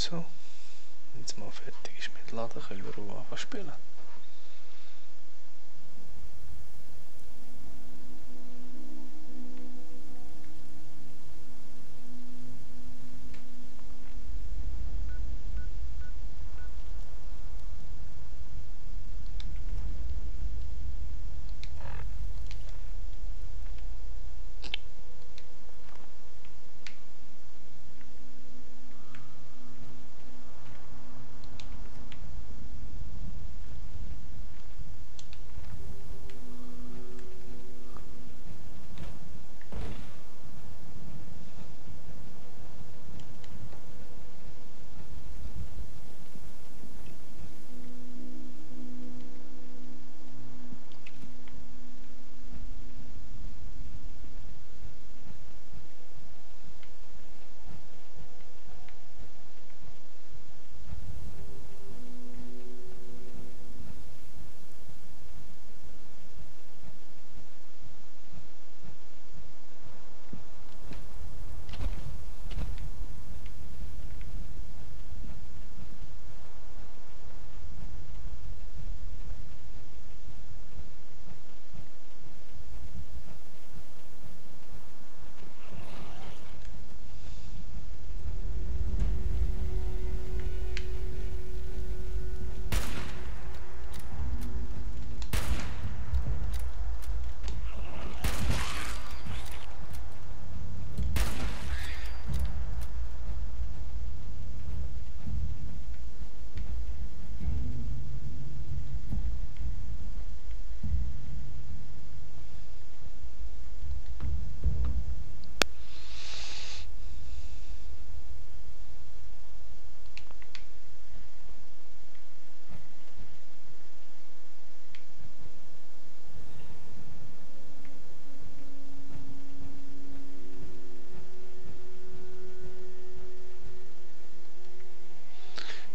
So. Wenn es mal fertig ist mit Laden, können wir auch anfangen spielen.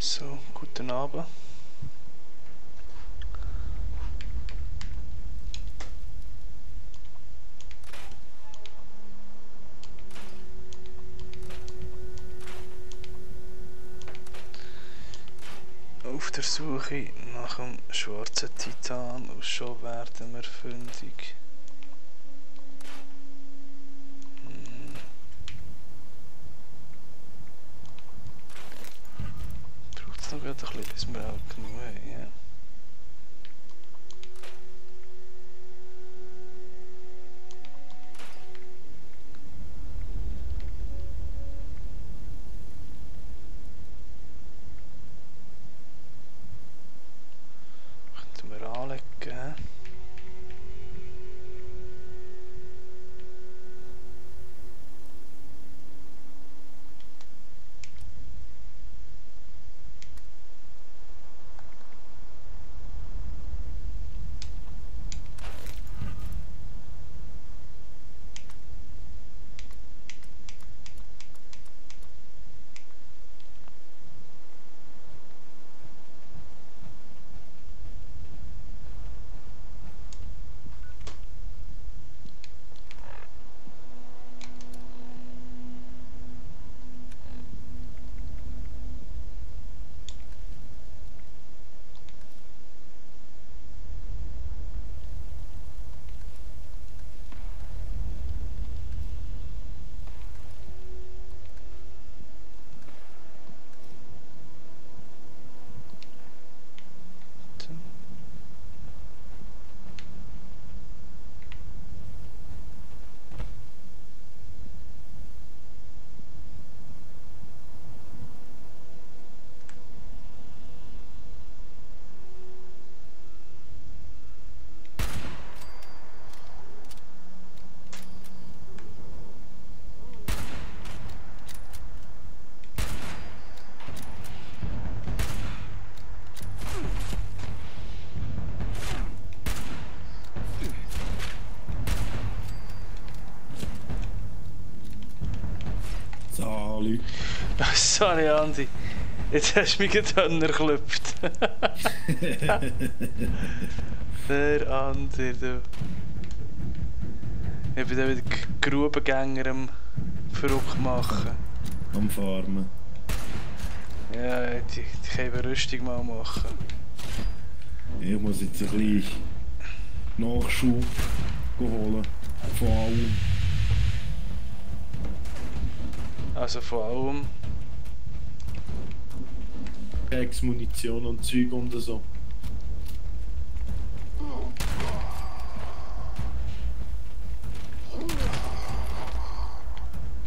So, guten Abend. Auf der Suche nach dem schwarzen Titan und schon werden wir fündig. Braucht es noch ein bisschen, bis wir auch genug haben, ja? Könnten wir anlegen. Sali. Sorry Andi, jetzt hast du mich gerade erklopft. Der Andi, du. Ich bin dann wieder Grubengänger am verrückt machen. Am Farmen. Ja, die können wir Rüstung mal machen. Ich muss jetzt ein bisschen Nachschub holen. Von allem. Also vor allem. Packs, Munition und Zeug und so.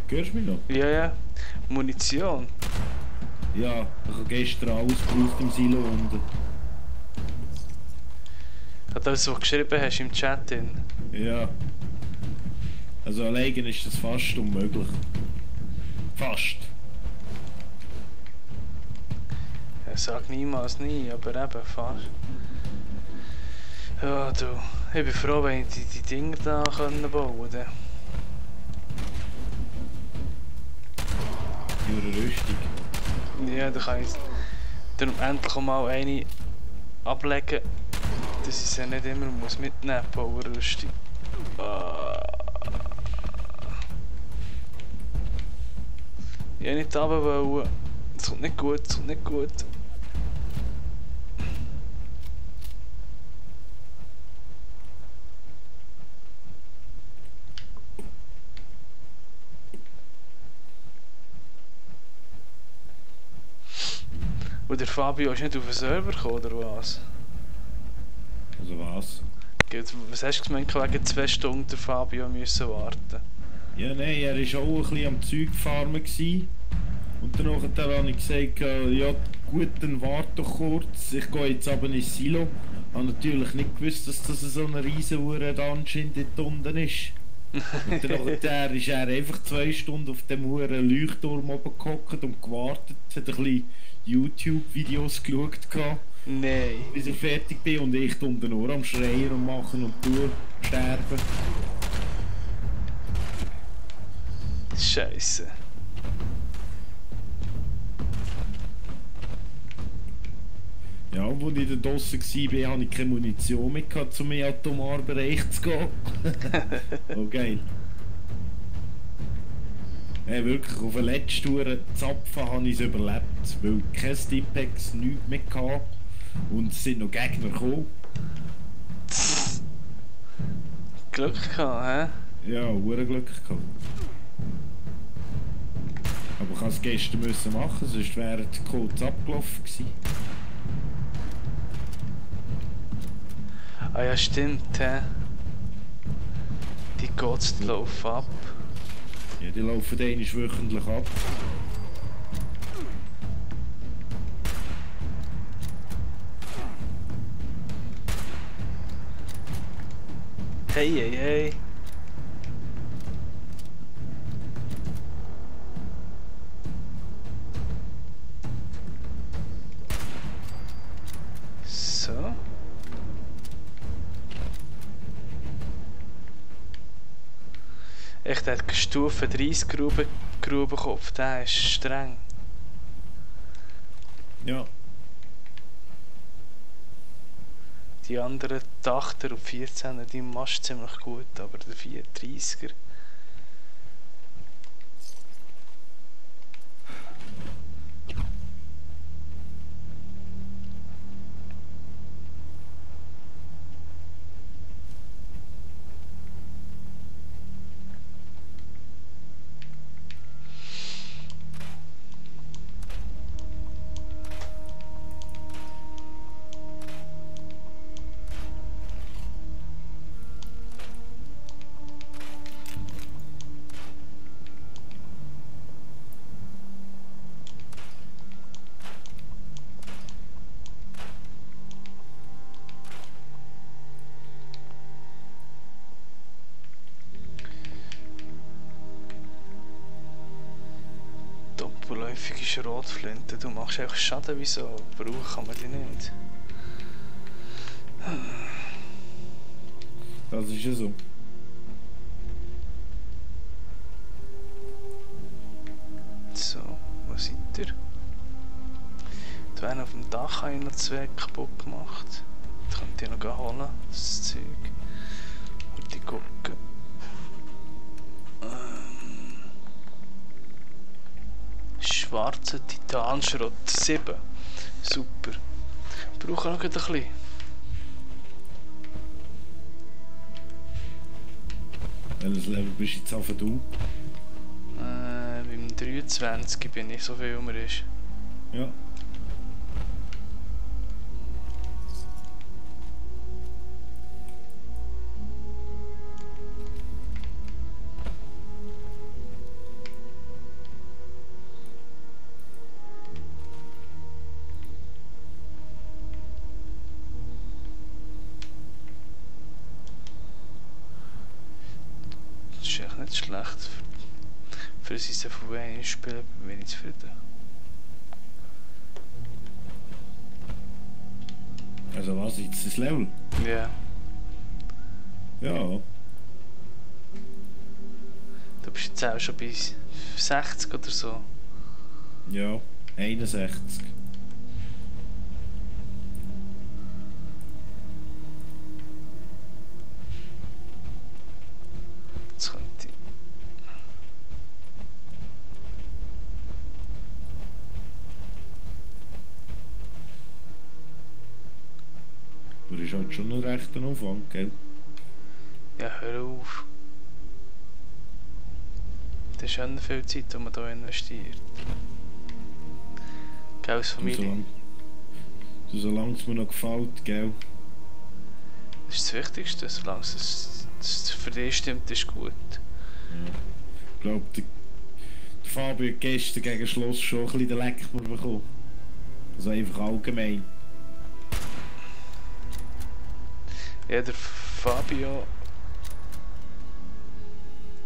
Hörst du mich noch? Ja, ja. Munition. Ja, ich habe gestern alles gebraucht im Silo unten. Hat das, was du geschrieben hast im Chat drin? Ja. Also alleine ist das fast unmöglich. Fast. Ja, sag niemals nie, aber eben fast. Ja, du. Ich bin froh, wenn ich die Dinger da bauen kann. Ihre Rüstung. Ja, da kann ich darum endlich mal eine ablegen, dass ich sie nicht immer muss mitnehmen muss, Powerrüstung. Ich wollte nicht runter. Es kommt nicht gut, es kommt nicht gut. Und der Fabio ist nicht auf den Server gekommen, oder was? Also was? Was hast du gemeint, wegen 2 Stunden der Fabio müssen warten? Ja, nein, er war auch ein bisschen am Zeug farmen. Und dann habe ich gesagt, ja gut, dann warte doch kurz. Ich gehe jetzt aber ins Silo. Ich habe natürlich nicht gewusst, dass das so eine riesen Dungeon dort unten ist. Und dann ist er einfach 2 Stunden auf dem Leuchtturm oben gehockt und gewartet. Hat ein bisschen YouTube-Videos geschaut. Nein. Bis ich fertig bin und ich unten nur am Schreien und machen und sterben. Scheiße. Ja, und als ich da draussen war, hatte ich keine Munition mehr, um in den atomaren Bereich zu gehen. Oh geil. Ja, wirklich, auf der letzten Tour Zapfen habe ich es überlebt, weil kein Stipex, nichts mehr hatte. Und es sind noch Gegner gekommen. Glück gehabt, hä? Ja, hure Glück gehabt. Aber ich musste es gestern machen, sonst wäre der Codes abgelaufen gewesen. Ah ja, stimmt, hä? Die Codes laufen ab. Ja, die laufen einmal wöchentlich ab. Hey, hey, hey. So. Echt, der hat Stufe 30 Grubenkopf, der ist streng. Ja. Die anderen 8er und 14er, die machst du ziemlich gut, aber der 34er. Doppelläufige Schrotflinte, du machst einfach Schaden, wieso? Brauchen kann man die nicht. Das ist ja so. So, wo seid ihr? Da einen auf dem Dach habe ich noch 2 kaputt gemacht. Das könnt ihr noch holen, das Zeug. Und die gucken. schwarzen Titanschrott. 7. Super. Ich brauche noch ein bisschen. Welches Level bist du jetzt auf du? Beim 23 bin ich, so viel immer ist. Ja. Das ist echt nicht schlecht. Für sie so von wenig spielen, bin ich zufrieden. Also was, jetzt das Level? Ja. Ja. Du bist jetzt auch schon bei 60 oder so. Ja. 61. Jetzt könnte ich... Du hast halt schon einen rechten Umfang, gell? Ja, hör auf. Das ist schon viel Zeit, die man hier investiert. Gell, als Familie. Solange es mir noch gefällt, gell? Das ist das Wichtigste, solange es für dich stimmt, ist gut. Ja. Ich glaube, der Fabio hat gestern gegen Schluss schon ein bisschen den Leckmer bekommen. Also einfach allgemein. Ja, der Fabio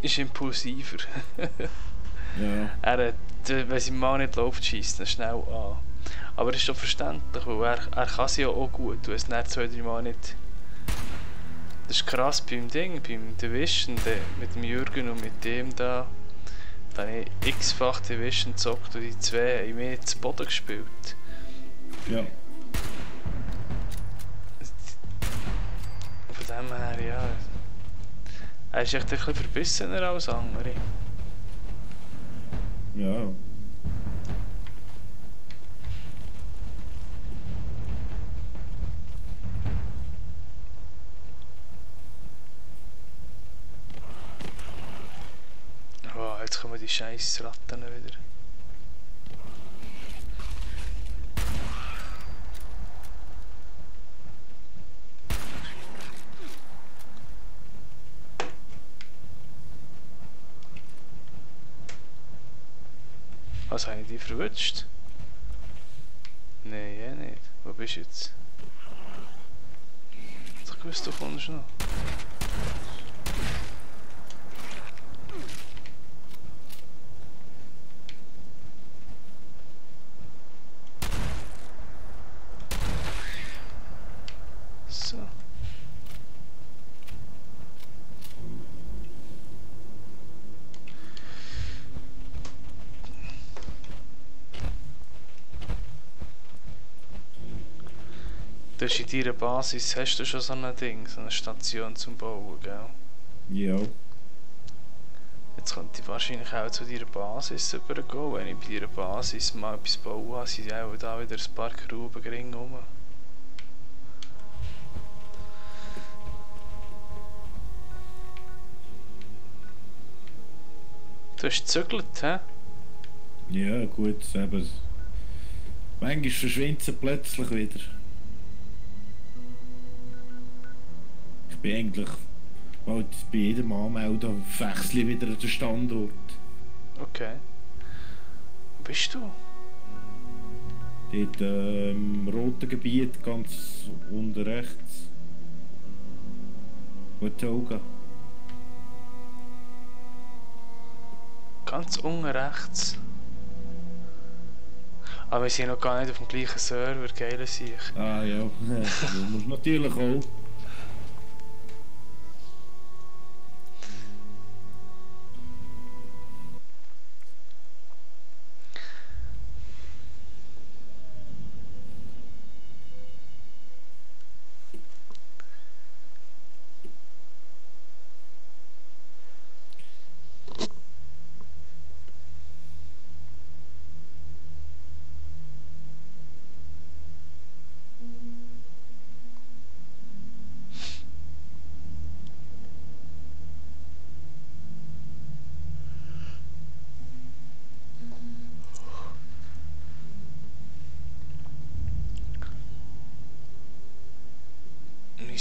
ist impulsiver. Ja. Er hat, wenn sein Mann nicht läuft, schießt er schnell an. Aber das ist doch verständlich, weil er kann es ja auch gut. Du hast nicht 2-3 Mal nicht. Das ist krass beim Ding, beim Division, mit dem Jürgen und mit dem da. Da habe ich x-fach Division gezockt und die 2 haben mir zu Boden gespielt. Ja. Von dem her, ja. Er ist echt ein bisschen verbissener als andere. Ja. Oh, jetzt kommen die scheiß Ratten wieder. Was, habe ich dich verwünscht? Nein, ja nicht. Wo bist du jetzt? Ich wusste, du kommst noch. So. Du hast in deiner Basis hast du schon so ein Ding, so eine Station zum Bauen, gell? Ja. Jetzt könnte ich wahrscheinlich auch zu deiner Basis übergehen. Wenn ich bei deiner Basis mal etwas bauen habe, sind auch da wieder ein paar Gruben ringsum. Du hast gezügelt, hä? Ja, gut, eben. Manchmal verschwindet sie plötzlich wieder. Ich bin eigentlich bald bei jedem Anmelden wechsle ich wieder den Standort. Okay. Wo bist du? Dort im roten Gebiet, ganz unten rechts. Watoga. Ganz unten rechts. Aber wir sind noch gar nicht auf dem gleichen Server, geil sich. Ah ja, das muss natürlich auch.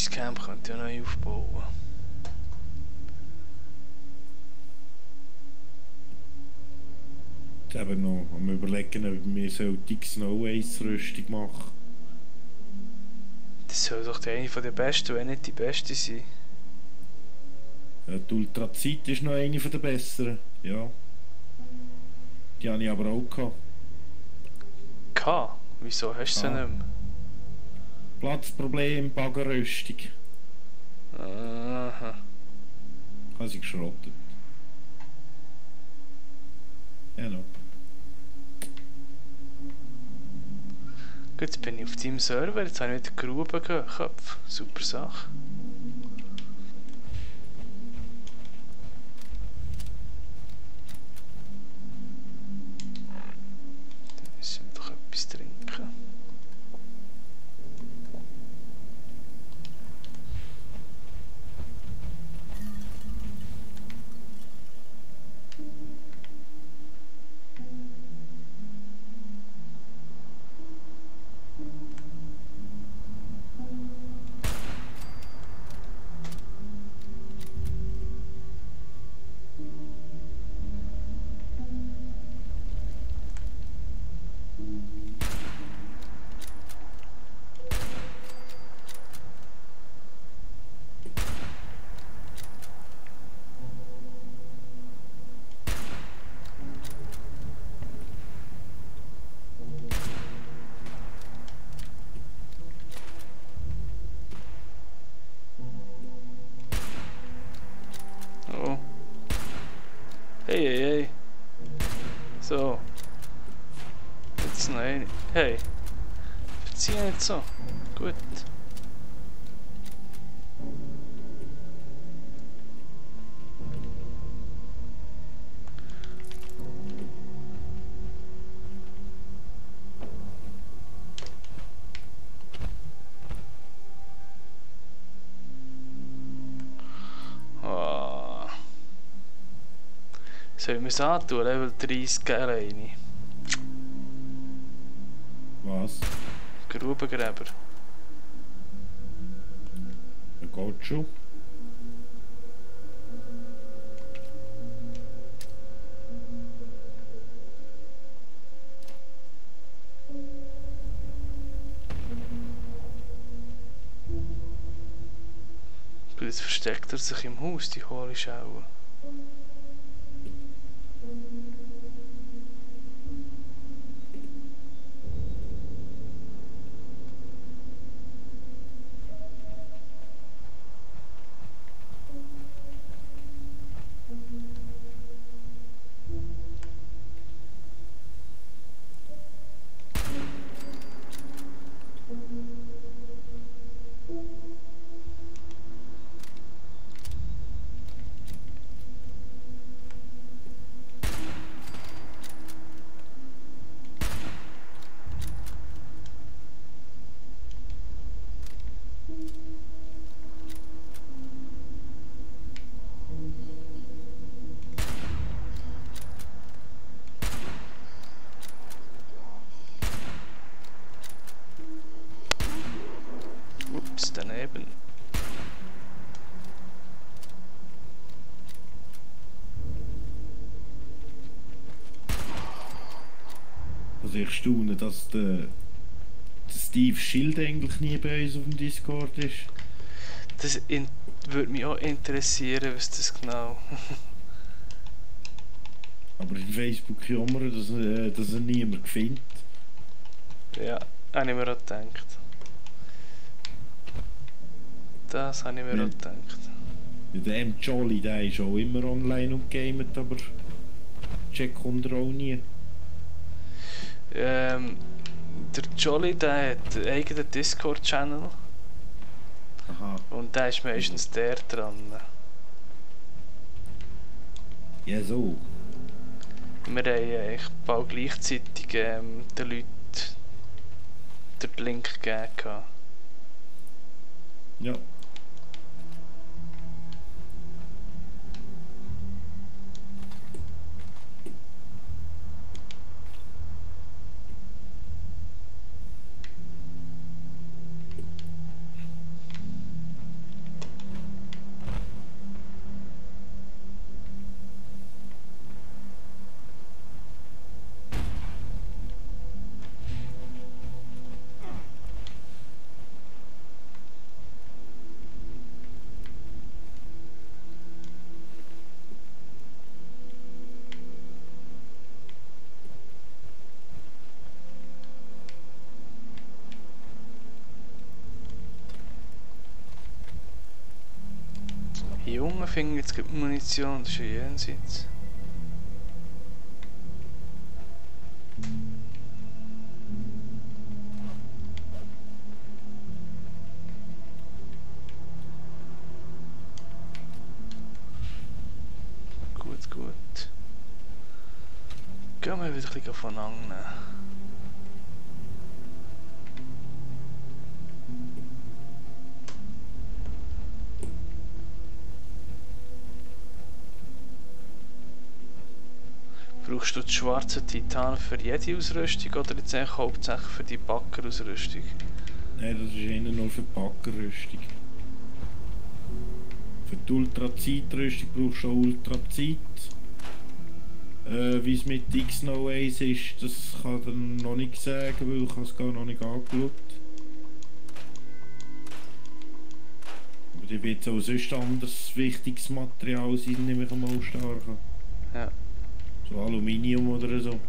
Camp könnte ich auch neu aufbauen. Jetzt eben noch am überlegen, ob wir so die Snow Ace Rüstung machen. Das soll doch eine der besten, wenn nicht die beste sein. Ja, die Ultrazeit ist noch eine der besseren. Ja. Die habe ich aber auch gehabt. Wieso hast du sie nicht mehr? Platzproblem, Baggerrüstung. Aha. Ich habe sie geschrottet. Genau. Gut, jetzt bin ich auf deinem Server, jetzt habe ich wieder Grubenköpfe. Super Sache. Dann müssen wir doch etwas trinken. Oh. Hey, hey, hey. So. Jetzt noch eine. Hey. Verzieh nicht so. Gut. Oh. Soll ich mir das antun? Level 30 alleine. Was? Grubengräber. Ja, geht schon. Jetzt versteckt er sich im Haus, die hohle Schauer. Ups, daneben. Also ich staune, dass der Steve Schild eigentlich nie bei uns auf dem Discord ist. Das würde mich auch interessieren, was das genau. Aber in Facebook jammern, dass er niemand findet. Ja, habe ich mir auch gedacht. Das habe ich mir auch gedacht. Ja, der M. Jolly, der ist auch immer online und gamet, aber check kommt er auch nie. Der Jolly, der hat einen eigenen Discord-Channel. Aha. Und da ist meistens der dran. Ja, so. Wir haben eigentlich bald gleichzeitig den Leuten den Link gegeben. Ja. Junge finden jetzt gibt Munition, das ist ja jenseits. Gut, gut. Gehen wir wieder ein bisschen voneinander. Brauchst du das schwarze Titan für jede Ausrüstung oder jetzt eigentlich hauptsächlich für die Backerausrüstung? Nein, das ist eher nur für die Backerrüstung. Für die Ultrazeitrüstung brauchst du auch Ultrazeit. Wie es mit X-No Ace ist, das kann ich dir noch nicht sagen, weil ich es gar noch nicht angeschaut. Aber die wird auch sonst anderes wichtiges Material sein, nehme ich mal stark an. Ja. So Aluminium oder so.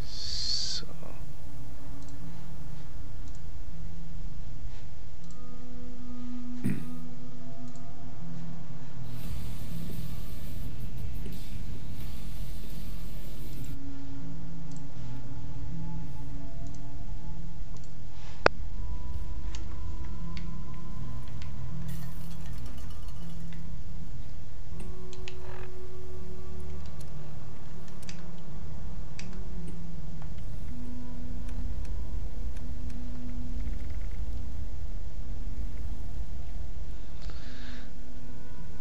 So.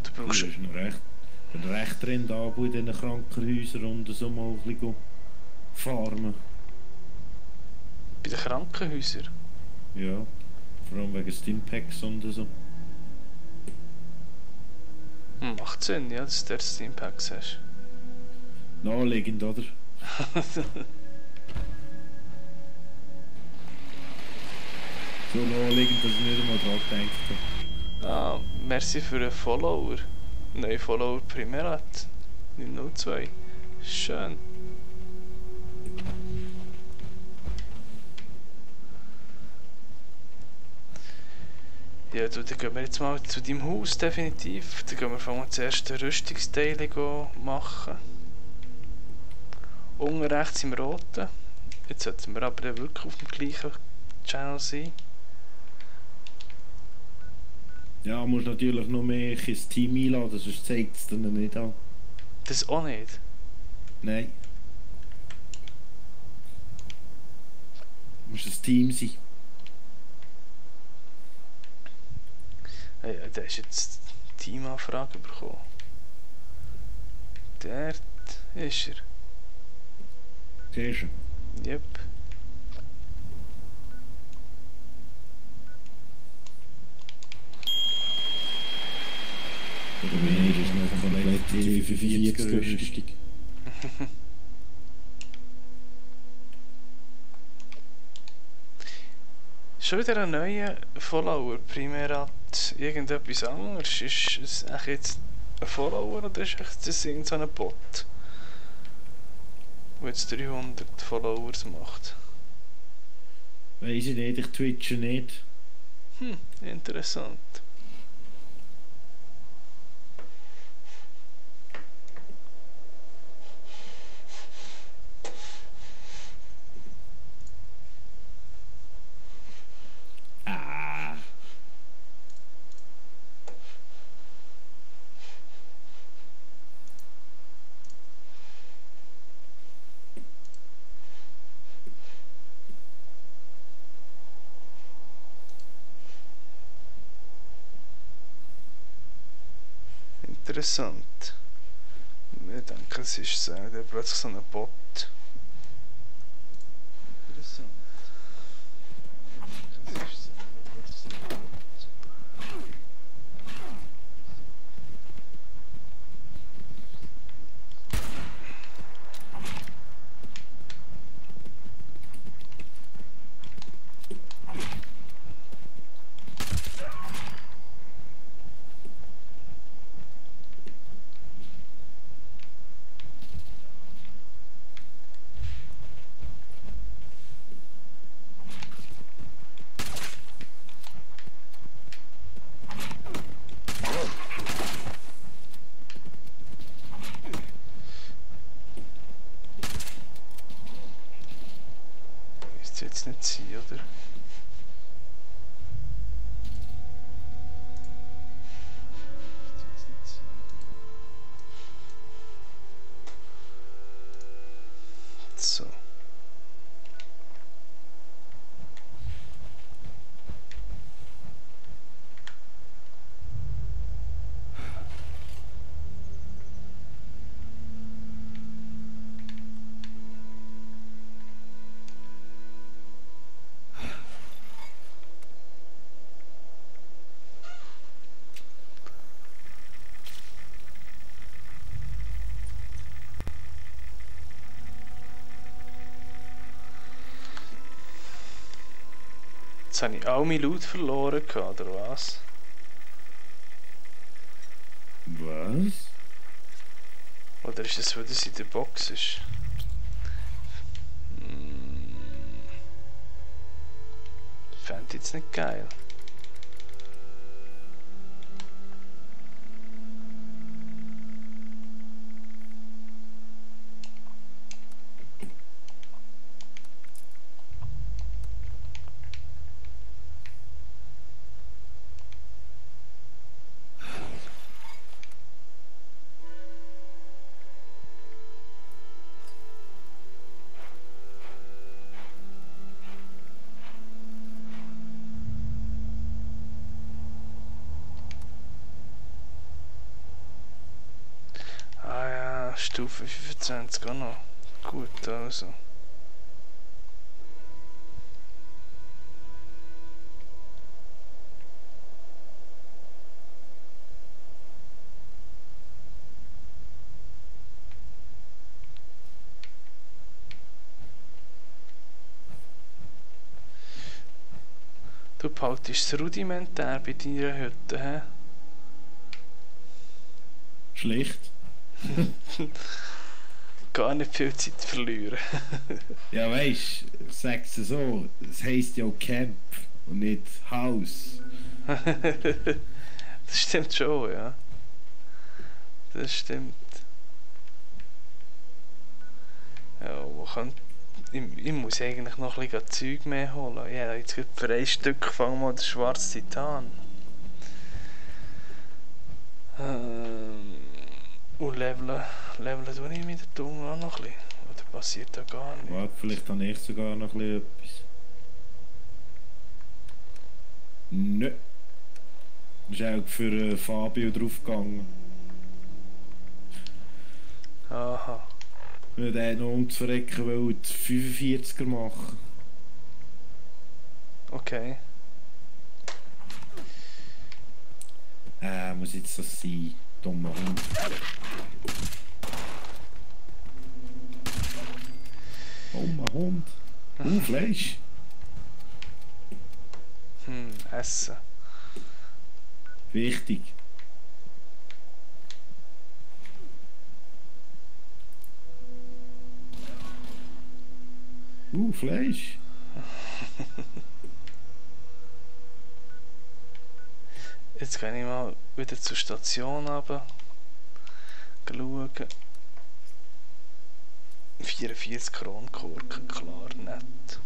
Du Das brauchst... ist ein recht rentabel in diesen Krankenhäusern und so mal ein bisschen farmen. Bei den Krankenhäusern? Ja, vor allem wegen Stimpaks und so. Macht Sinn, ja, dass du dort Steampacks hast. Naheliegend, oder? So naheliegend, dass ich nicht einmal dran gedacht habe. Ah, merci für den Follower. Neue Follower Primerat 902. Schön. Ja, du, dann gehen wir jetzt mal zu deinem Haus definitiv. Dann gehen wir fangen wir das erste Rüstungsteile machen. Unten rechts im Roten. Jetzt sollten wir aber wirklich auf dem gleichen Channel sein. Ja, musst natürlich noch mehr ins Team einladen, sonst zeigt es dann nicht an. Das auch nicht? Nein. Du musst ein Team sein. Ja, der ist jetzt Teamanfrage bekommen. Dort ist er. Siehst du? Yep. Oder mir ist noch komplett die 45 Rüstung. Schon wieder ein neuer Follower. Primerat irgendetwas anderes. Ist es echt jetzt ein Follower oder ist das irgend so ein Bot, der jetzt 300 Followers macht? Weiss ich nicht, ich twitche nicht. Interessant. Ah. Interessant. Ich denke, es ist so, der plötzlich so ein Bot. Interessant. Es ist so, plötzlich so ein Bot. jetzt nicht sein, oder? So. Jetzt habe ich all meine Loot verloren, oder was? Was? Oder ist das, weil das in der Box ist? Fände ich jetzt nicht geil. Ah ja, Stufe 25 auch noch. Gut, also. Du behaltest es rudimentär bei deiner Hütte, hä? Schlecht. Gar nicht viel Zeit verlieren. Ja, weißt du, sag's so, es heisst ja auch Camp und nicht Haus. Das stimmt schon, ja. Das stimmt. Ja, wo kann... ich muss eigentlich noch ein bisschen Zeug mehr holen. Ja, jetzt gerade für ein Stück fangen wir den schwarzen Titan. Und leveln tue ich mit der Tunge auch noch ein bisschen. Oder passiert da gar nicht? Warte, vielleicht habe ich sogar noch ein bisschen etwas. Nö. Ist auch für Fabio draufgegangen. Aha. Weil der noch umzuverrecken will, die 45er machen. Okay. Muss jetzt das sein, dummer Hund. Dummer Hund. Fleisch. Essen. Wichtig. Fleisch. Jetzt kann ich mal wieder zur Station runter schauen. 44 Kronkorken, klar, nett.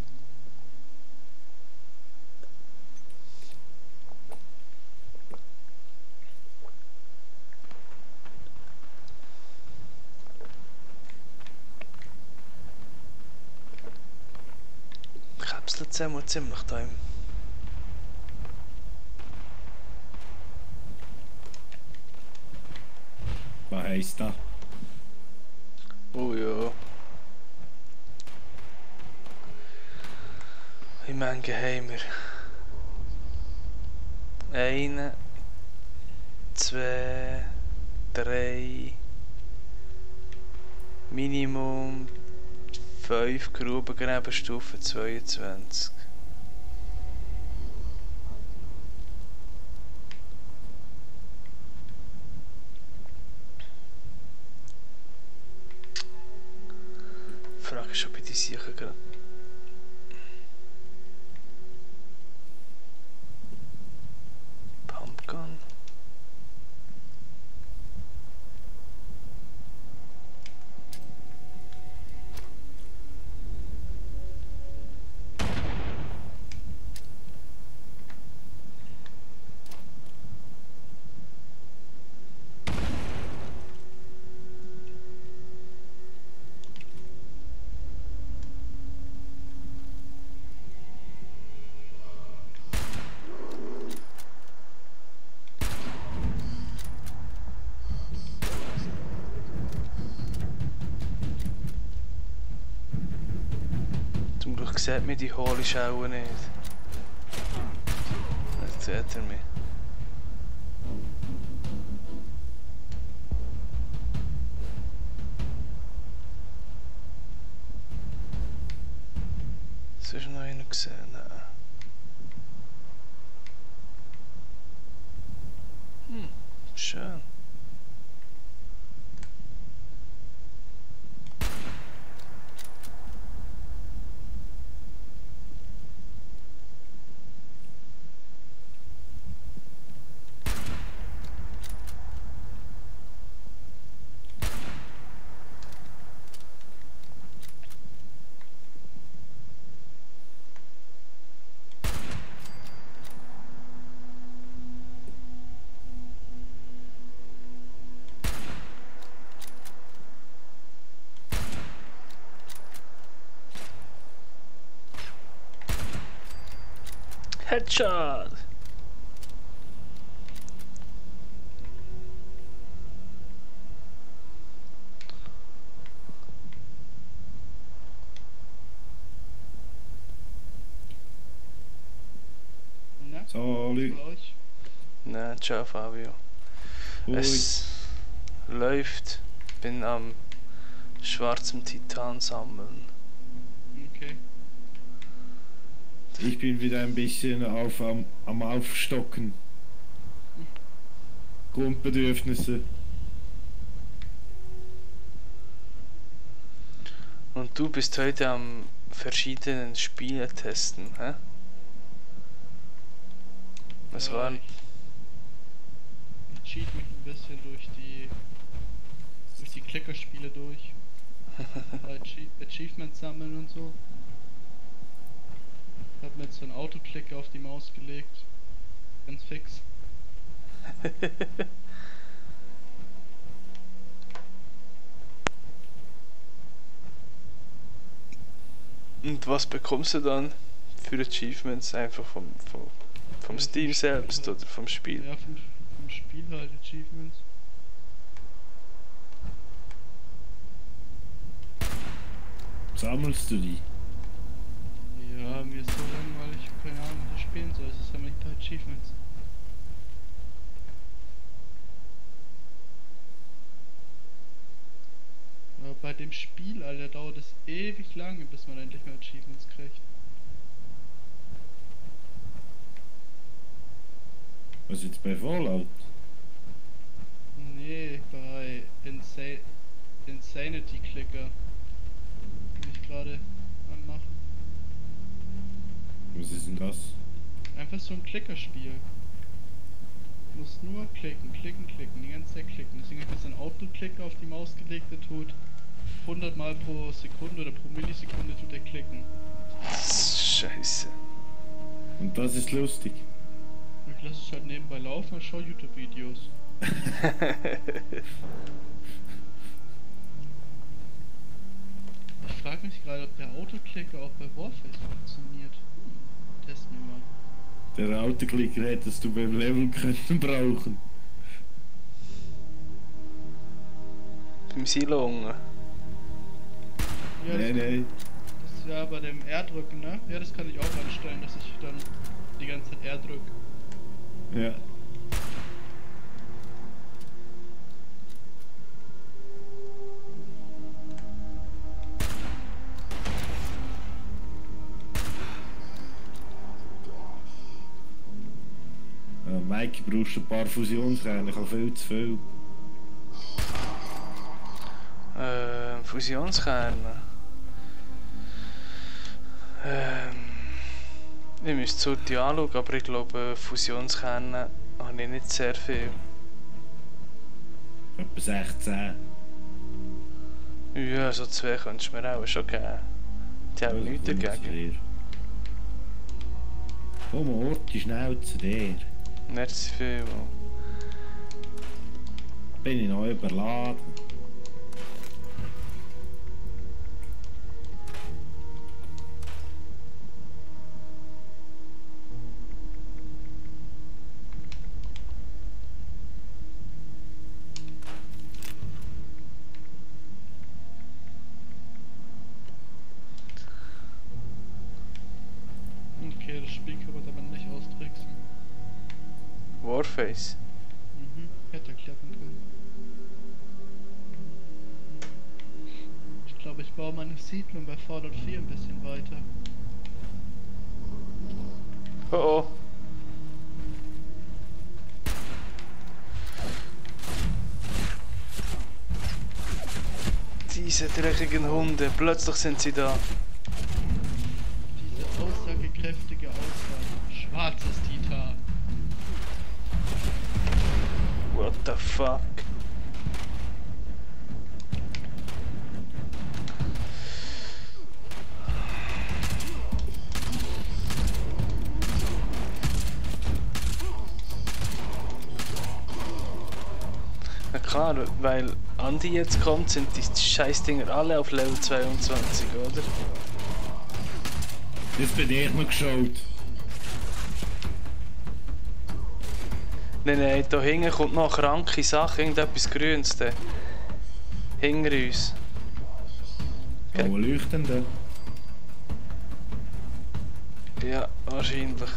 Kapselt es einmal ziemlich da im. Was heisst das? Oh ja. Wie Menge haben wir? 1, 2, 3, Minimum 5 Grubengräber Stufe 22. Die Frage ist, ob ich die sicher gerade. Pumpgun. sieht mir die hohle Schauer nicht. Jetzt sieht er mich. Das ist noch einer gesehen. Schön. Headshot! Na, Salut. für euch? Nein, ciao Fabio. Ui. Es läuft. Bin am schwarzen Titan sammeln. Okay. Ich bin wieder ein bisschen am Aufstocken. Grundbedürfnisse. Und du bist heute am verschiedenen Spiele testen, hä? Was war? Ich cheat mich ein bisschen durch die Klickerspiele durch. Achievements sammeln und so. Ich hab mir jetzt so einen Autoklicker auf die Maus gelegt. Ganz fix. Und was bekommst du dann für Achievements? Einfach vom Steam selbst oder vom Spiel? Ja, vom Spiel halt Achievements. Sammelst du die? Ja, mir ist so langweilig, ich hab keine Ahnung, was ich spielen soll. Es sammle ich da Achievements. Aber bei dem Spiel, Alter, dauert es ewig lange, bis man endlich mal Achievements kriegt. Was jetzt bei Fallout? Nee, bei Insanity Clicker. Die ich gerade anmachen. Was ist denn das? Einfach so ein Klickerspiel. Du musst nur klicken, klicken, klicken, die ganze Zeit klicken. Deswegen habe ich jetzt einen Autoklicker auf die Maus gelegt, der tut 100 Mal pro Sekunde oder pro Millisekunde tut er klicken. Scheiße. Und das ist lustig. Und ich lasse es halt nebenbei laufen und schaue YouTube-Videos. Ich frage mich gerade, ob der Autoklicker auch bei Warface funktioniert. Testen wir mal. Der Autoklicker hättest du beim Level können brauchen. Beim Silo unten. Ja, Nee. das ist ja bei dem R-Drücken, ne? Ja, das kann ich auch einstellen, dass ich dann die ganze Zeit R drücke. Ja. Mike, brauchst ein paar Fusionskerne, ich habe viel zu viel. Fusionskerne. Ich müsste so die anschauen, aber ich glaube Fusionskerne habe ich nicht sehr viel. Etwa 16. Ja, so 2 könntest du mir auch schon geben. Die haben nichts dagegen. Komm, Orti, schnell zu dir. Merci vielmals. Bin ich noch überladen. Interface. Mhm, hätte klappen können. Ich glaube, ich baue meine Siedlung bei Fallout 4 ein bisschen weiter. Oh oh. Diese dreckigen Hunde, plötzlich sind sie da. Diese aussagekräftige Aussage. Schwarzes Titan. What the fuck? Na klar, weil Andi jetzt kommt, sind die Scheißdinger alle auf Level 22, oder? Jetzt bin ich noch geschaut. Nein, da hinten kommt noch eine kranke Sache, irgendetwas Grünes da. Hinter uns. Oh, wo leuchten denn? Ja, wahrscheinlich.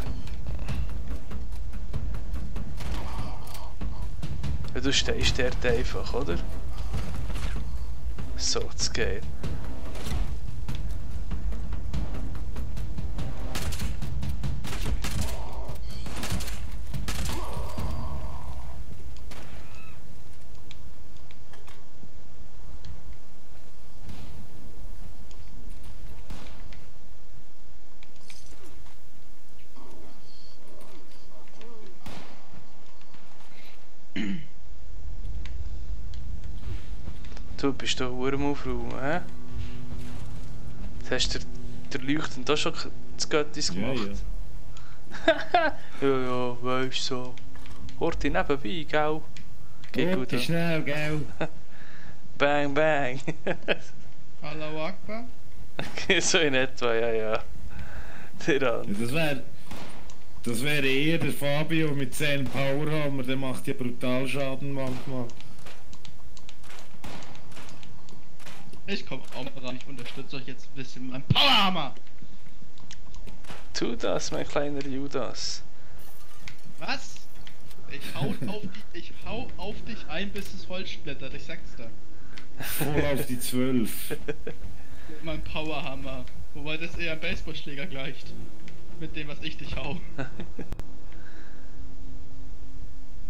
Ja, du stehst dort einfach, oder? So, das geht. Du bist da verdammt am Aufräumen, hä? Jetzt hast du der Leuchten da schon das Göttis Ja, gemacht. ja. Ja, weisst so. Horti nebenbei, gell? Geht gut. Gute an. schnell, gell? Bang, bang. Allahu Akbar. So in etwa, ja. Der Ja, an. das wäre eher der Fabio mit 10 Powerhammer, der macht ja brutal Schaden manchmal. Ich komme auch mal ran, ich unterstütze euch jetzt ein bisschen mit meinem Powerhammer. Tu das, mein kleiner Judas. Was? Ich hau auf dich ein, bis es Holz splittert, ich sag's dir. Voll auf die 12. Mit meinem Powerhammer. Wobei das eher ein Baseballschläger gleicht. Mit dem, was ich dich hau.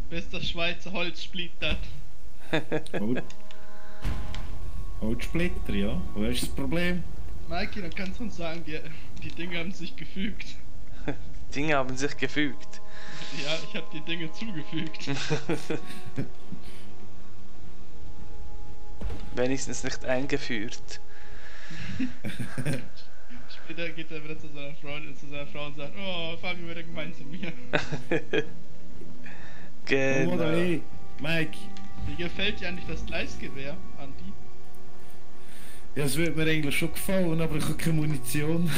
Bis das Schweizer Holz splittert. Holzsplitter, ja. Wo ist das Problem? Mikey, dann kannst du uns sagen, die Dinge haben sich gefügt. Dinge haben sich gefügt. Ja, ich habe die Dinge zugefügt. Wenigstens nicht eingeführt. Später geht er wieder zu seiner Freundin, zu seiner Frau und sagt, oh, Fabio wieder gemein zu mir. Oh, Genau. hey, Mike. Wie gefällt dir eigentlich das Gleisgewehr, Andi? Ja, es würde mir eigentlich schon gefallen, aber ich habe keine Munition.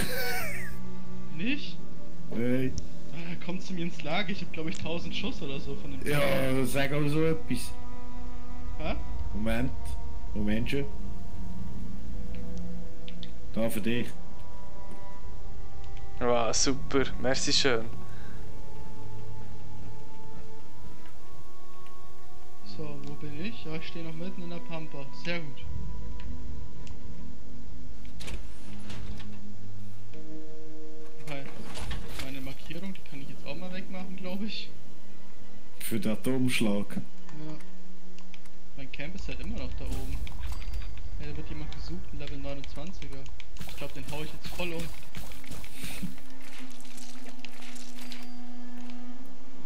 Nicht? Hey. Ah, komm zu mir ins Lager, ich habe glaube ich 1000 Schuss oder so von dem Ja, sag auch so etwas. Ha? Moment schon. Da für dich. Wow, super. Merci schön. So, wo bin ich? Ja, ich stehe noch mitten in der Pampa. Sehr gut. Okay. Meine Markierung, die kann ich jetzt auch mal wegmachen, glaube ich. Für den Atomschlag. Ja. Mein Camp ist halt immer noch da oben. Ja, da wird jemand gesucht, ein Level 29er. Ich glaube, den hau ich jetzt voll um.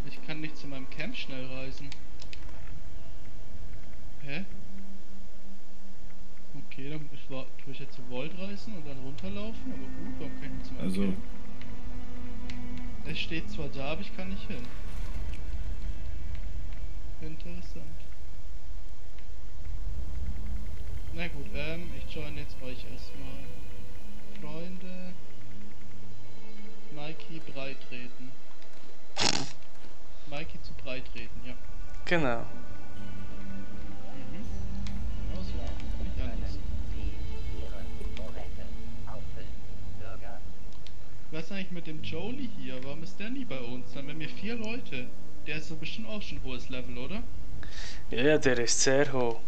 Ich kann nicht zu meinem Camp schnell reisen. Hä? Okay, dann tue ich jetzt zu Volt reisen und dann runterlaufen, aber gut, warum kann ich nicht zu meinem Also, Camp? Es steht zwar da, aber ich kann nicht hin. Interessant. Na gut, ich join jetzt euch erstmal. Freunde. Mikey breitreten. Mikey zu breitreten, ja. Genau. Mhm. Genau so. Nicht anders. Was ist eigentlich mit dem Jolie hier? Warum ist der nie bei uns? Dann wären wir 4 Leute. Der ist so bestimmt auch schon hohes Level, oder? Ja, der ist sehr hoch.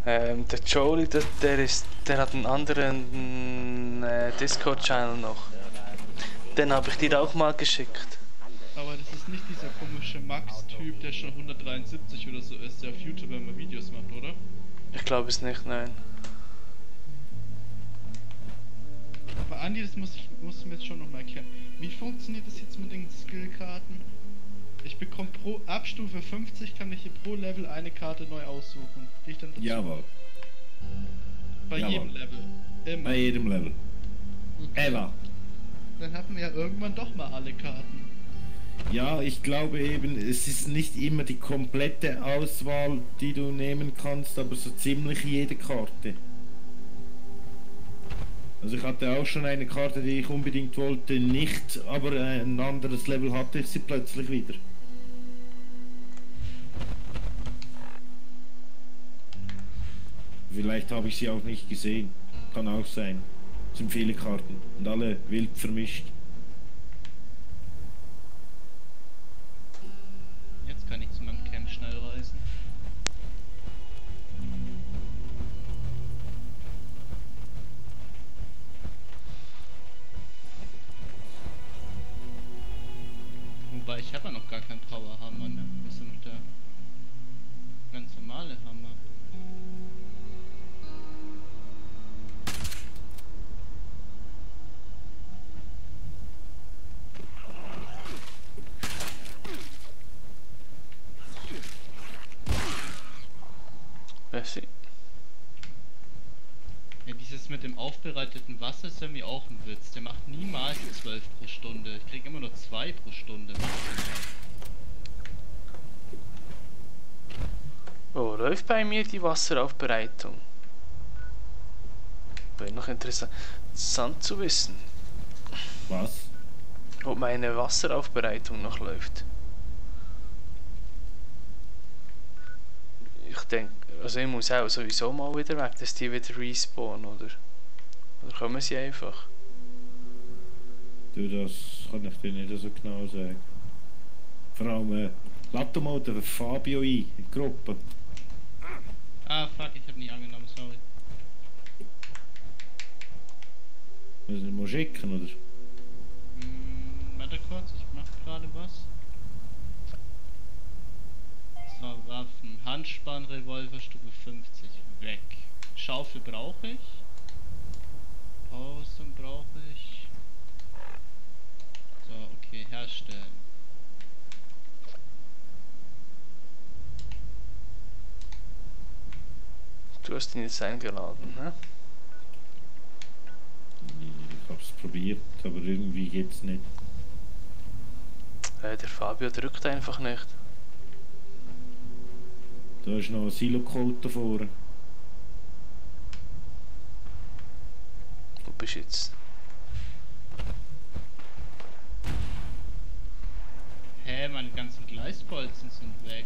Der Jolie, der hat einen anderen Discord-Channel noch. Den habe ich dir auch mal geschickt. Aber das ist nicht dieser komische Max-Typ, der schon 173 oder so ist, der auf YouTube immer Videos macht, oder? Ich glaube es nicht, nein. Aber Andi, das musst du mir jetzt schon nochmal erklären. Wie funktioniert das jetzt mit den Skillkarten? Ich bekomme ab Stufe 50 kann ich hier pro Level eine Karte neu aussuchen, die ich dann dazu. Jawohl. Bei Jawohl. jedem Level. Immer. Bei jedem Level. Okay. Ever. Dann hatten wir ja irgendwann doch mal alle Karten. Ja, ich glaube eben, es ist nicht immer die komplette Auswahl, die du nehmen kannst, aber so ziemlich jede Karte. Also ich hatte auch schon eine Karte, die ich unbedingt wollte, nicht, aber ein anderes Level hatte ich sie plötzlich wieder. Vielleicht habe ich sie auch nicht gesehen. Kann auch sein. Es sind viele Karten und alle wild vermischt. Jetzt kann ich zu meinem Camp schnell reisen. Wobei ich habe ja noch gar keinen Powerhammer, ne? Das ist noch der ganz normale Hammer. Merci. Ja, dieses mit dem aufbereiteten Wasser ist ja mir auch ein Witz. Der macht niemals 12 pro Stunde. Ich krieg immer nur 2 pro Stunde. Oh, läuft bei mir die Wasseraufbereitung? Wäre noch interessant zu wissen, Was? ob meine Wasseraufbereitung noch läuft. Ich denke, also ich muss auch sowieso mal wieder weg, dass die wieder respawnen, oder? Oder kommen sie einfach? Du, das kann ich dir nicht so genau sagen. Vor allem, lad doch mal den Fabio ein, in die Gruppe. Ah, fuck, ich hab nie angenommen, sorry. Müssen wir mal schicken, oder? Warte kurz, ich mach gerade was. So, Waffen. Handspann, Revolver, Stufe 50. Weg. Schaufel brauche ich. Ausrüstung brauche ich. So, okay, herstellen. Du hast ihn jetzt eingeladen, ne? Ich hab's probiert, aber irgendwie geht's nicht. Der Fabio drückt einfach nicht. Da ist noch ein Silo-Colt davor. Wo bist du jetzt? Hä, meine ganzen Gleisbolzen sind weg.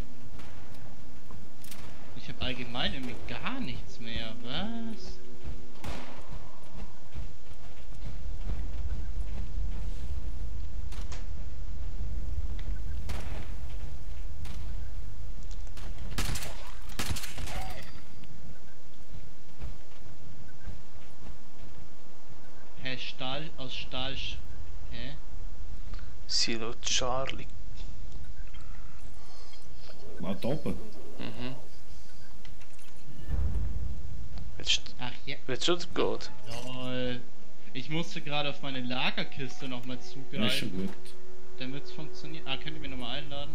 Ich habe allgemein irgendwie gar nichts mehr. Was? Hä, Stahl aus Stahl. Hä? Silo Charlie. Ah, da oben. Mhm. Ach ja. Willst du den Code? Lol. Ich musste gerade auf meine Lagerkiste nochmal Das ist schon zugreifen, gut. damit es funktioniert. Ah, könnt ihr mich nochmal einladen?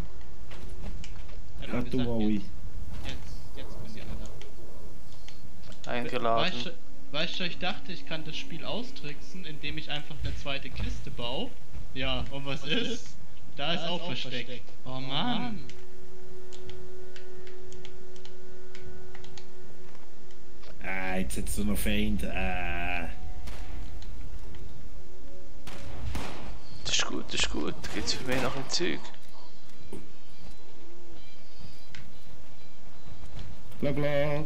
Er hat Ja, du auch. jetzt könnt ihr einladen. Eingeladen. Weißt du, ich dachte, ich kann das Spiel austricksen, indem ich einfach eine zweite Kiste baue. Ja, und was ist? Da ist auch versteckt. Oh Mann. Ah, jetzt hat's so noch Feind. Das ist gut, das ist gut. Da gibt's für mich noch ein Zeug. Blablabla.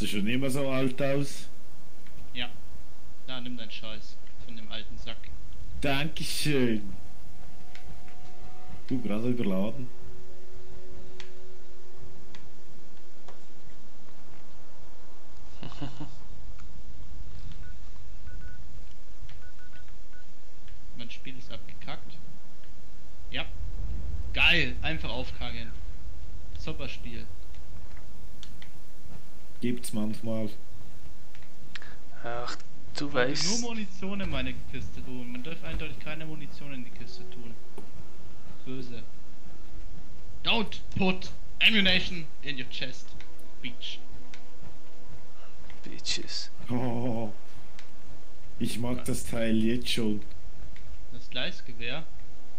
du schon immer so alt aus. Ja. Na, nimm deinen Scheiß von dem alten Sack. Dankeschön. Du, gerade überladen. Mein Spiel ist abgekackt. Ja. Geil, einfach aufkacken. Super Spiel. Gibt's manchmal. Ach, du Man will weißt. nur Munition in meine Kiste tun. Man darf eindeutig keine Munition in die Kiste tun. Böse. Don't put ammunition in your chest. Beach. Bitches. Oh, ich mag das Teil jetzt schon. Das Gleisgewehr.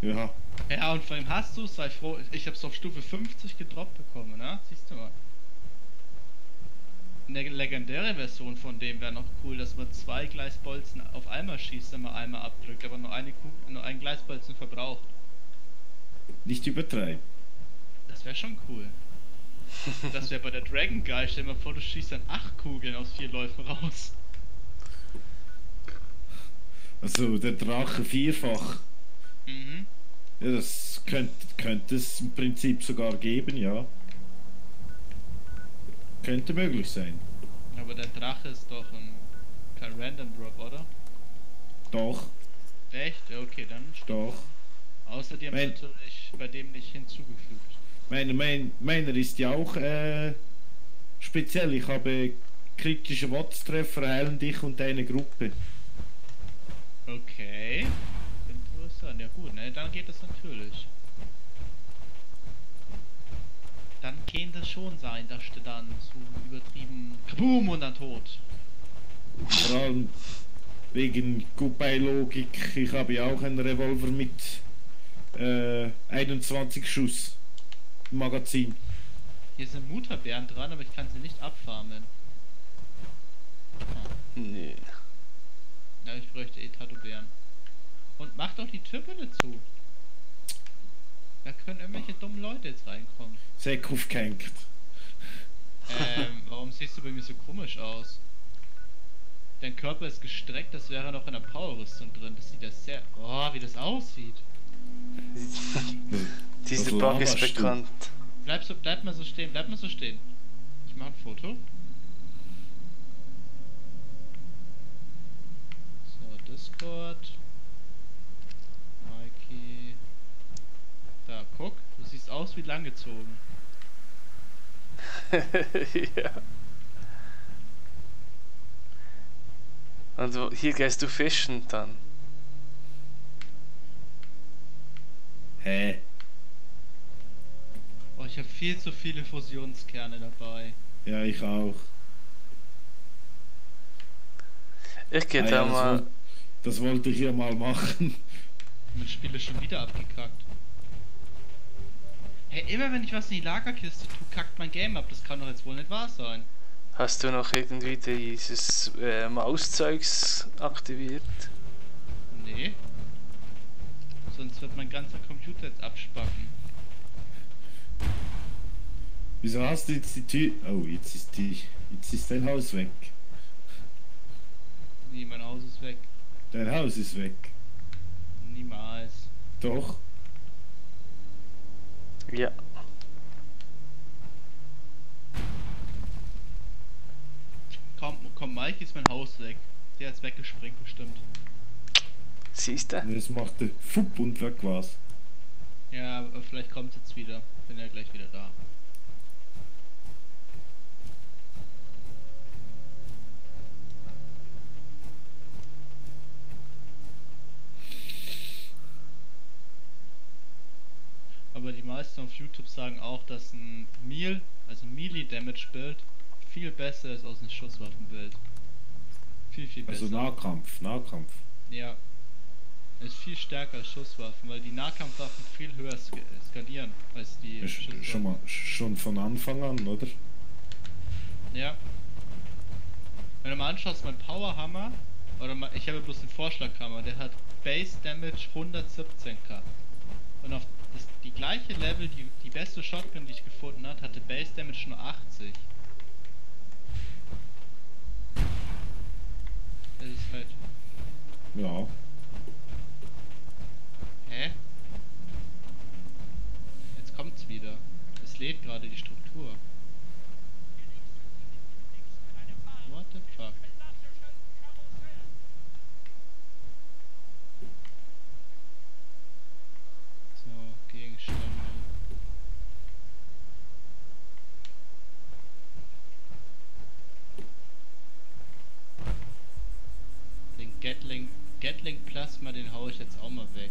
Ja. Ja, und vor allem hast du, sei froh, ich hab's auf Stufe 50 gedroppt bekommen, ne? Siehst du mal. Eine legendäre Version von dem wäre noch cool, dass man 2 Gleisbolzen auf einmal schießt, wenn man einmal abdrückt, aber nur ein Gleisbolzen verbraucht. Nicht übertreiben. Das wäre schon cool. Das wäre bei der Dragon geil. Stell dir mal vor, du schießt dann 8 Kugeln aus 4 Läufen raus. Also der Drache vierfach. Mhm. Ja, das könnte es im Prinzip sogar geben, ja. Könnte möglich sein. Aber der Drache ist doch kein Random Drop, oder? Doch, Echt? Ja, okay, dann stimmt. doch. Außer die haben Mein- natürlich bei dem nicht hinzugefügt. Meiner ist ja auch speziell. Ich habe kritische Watts-Treffer, heilen dich und deine Gruppe. Okay. Interessant. Ja gut, ne? Dann geht das natürlich. Dann kann das schon sein, dass du dann so übertrieben kaboom und dann tot. Vor allem wegen Goodbye-Logik. Ich habe ja auch einen Revolver mit 21 Schuss im Magazin. Hier sind Mutterbeeren dran, aber ich kann sie nicht abfarmen. Ah. Nee. Ja, ich bräuchte Tattoo-Beeren. Und mach doch die Tür bitte zu. Da können irgendwelche dummen Leute jetzt reinkommen. Sehr aufgehängt. Warum siehst du bei mir so komisch aus? Dein Körper ist gestreckt, das wäre noch in der Powerrüstung drin. Das sieht ja sehr... Oh, wie das aussieht. Dieser Was Bug ist laberst du? bekannt. Bleib mal so stehen, bleib mal so stehen. Ich mache ein Foto. So, Discord. Mikey. Da, guck. Du siehst aus wie langgezogen. Ja. Und hier gehst du fischen dann. Hä? Oh, ich habe viel zu viele Fusionskerne dabei. Ja, ich auch. Ich gehe Ah da ja, mal. das wollte ich ja mal machen. Mein Spiel ist schon wieder abgekackt. Hey, immer wenn ich was in die Lagerkiste tue, kackt mein Game ab. Das kann doch jetzt wohl nicht wahr sein. Hast du noch irgendwie dieses Mauszeugs aktiviert? Nee. Sonst wird mein ganzer Computer jetzt abspacken. Wieso hast du jetzt die Tür? Oh, jetzt ist dein Haus weg. Nee, mein Haus ist weg. Dein Haus ist weg. Niemals. Doch. Ja. Komm, Mike ist mein Haus weg. Der hat's weggesprengt bestimmt. Siehst du? Und jetzt macht der Fupp und weg war's. Ja, aber vielleicht kommt jetzt wieder. Bin ja gleich wieder da. Aber die meisten auf YouTube sagen auch, dass ein Melee Damage Bild viel besser ist als ein Schusswaffenbild. Viel besser. Also Nahkampf. Ja. Ist viel stärker als Schusswaffen, weil die Nahkampfwaffen viel höher skalieren als die Ja, Schusswaffen. schon von Anfang an, oder? Ja. Wenn du mal anschaust, mein Powerhammer, ich habe bloß den Vorschlaghammer, der hat Base Damage 117k. Und auf die gleiche Level, die beste Shotgun, die ich gefunden habe, hatte Base Damage nur 80. Das ist halt. Ja. Hä? Jetzt kommt's wieder. Es lädt gerade die Struktur. What the fuck? So, Gegenstände. Den Gatling Plasma, den hau ich jetzt auch mal weg.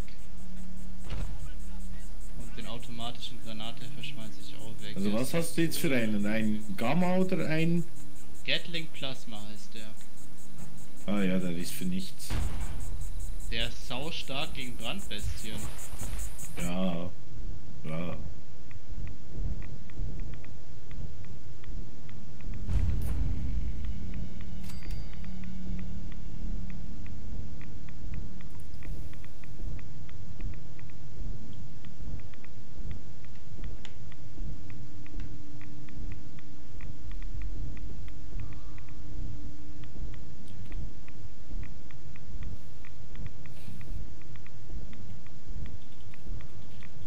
Und den automatischen Granatwerfer schmeiße ich auch weg. Also was hast du jetzt für einen? Ein Gamma oder ein... Gatling Plasma heißt der. Ah ja, der ist für nichts. Der ist sau stark gegen Brandbestien. Ja. Ja.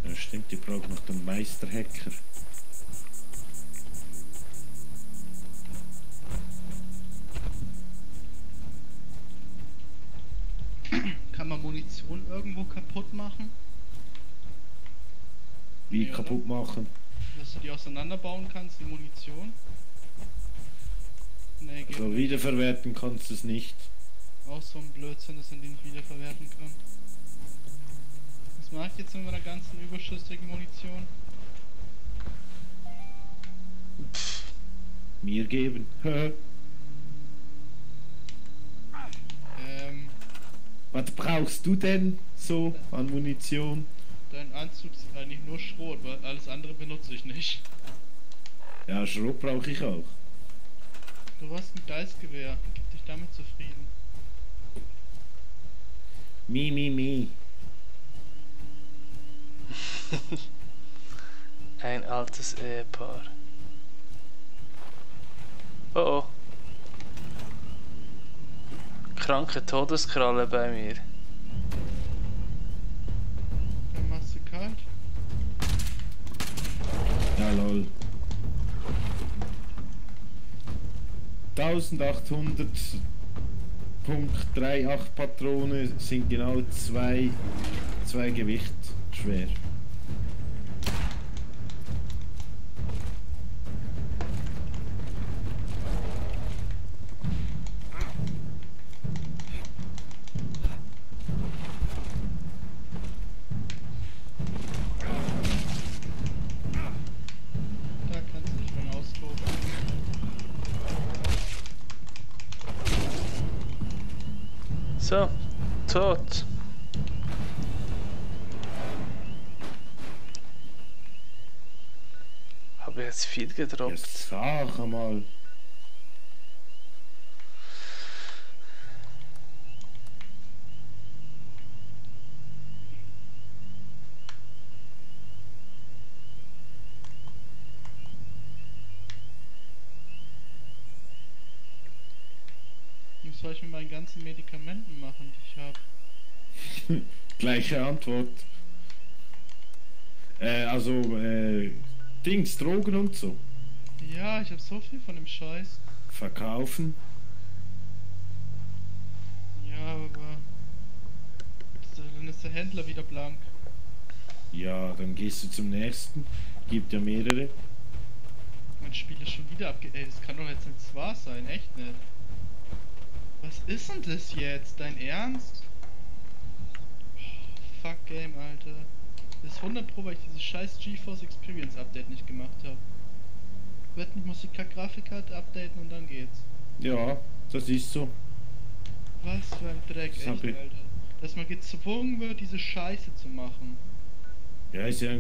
Ja, stimmt, die braucht noch den Meisterhacker. Kann man Munition irgendwo kaputt machen? Wie Nee, kaputt machen? Dass du die auseinanderbauen kannst, die Munition? Nee, geht Also nicht. wiederverwerten kannst du es nicht. Auch so ein Blödsinn, dass man die nicht wiederverwerten kann. Was mache ich jetzt mit meiner ganzen überschüssigen Munition? Mir geben. Was brauchst du denn so an Munition? Dein Anzug ist eigentlich nur Schrot, weil alles andere benutze ich nicht. Ja, Schrot brauche ich auch. Du hast ein Geistgewehr, gib dich damit zufrieden. Mi. Ein altes Ehepaar. Oh oh. Kranke Todeskralle bei mir. Dann machst du kalt. Ja, lol. 1800.38 Patronen sind genau zwei Gewicht schwer. Da kannst du dich mal austoben. So, tot. Habe jetzt viel gedroppt. Jetzt sag mal. Was soll ich mit meinen ganzen Medikamenten machen, die ich habe? Gleiche Antwort. Dings, Drogen und so. Ja, ich habe so viel von dem Scheiß. Verkaufen. Ja, aber dann ist der Händler wieder blank. Ja, dann gehst du zum nächsten. Gibt ja mehrere. Mein Spiel ist schon wieder abge... Ey, das kann doch jetzt nicht wahr sein, echt nicht. Was ist denn das jetzt? Dein Ernst? Fuck Game, Alter. Das ist 100 Pro, weil ich dieses scheiß GeForce Experience Update nicht gemacht habe. Ich muss die Grafikkarte updaten und dann geht's. Ja, das ist so. Was für ein Dreck, Das echt, hab ich- Alter. Dass man gezwungen wird, diese Scheiße zu machen. Ja, ist ja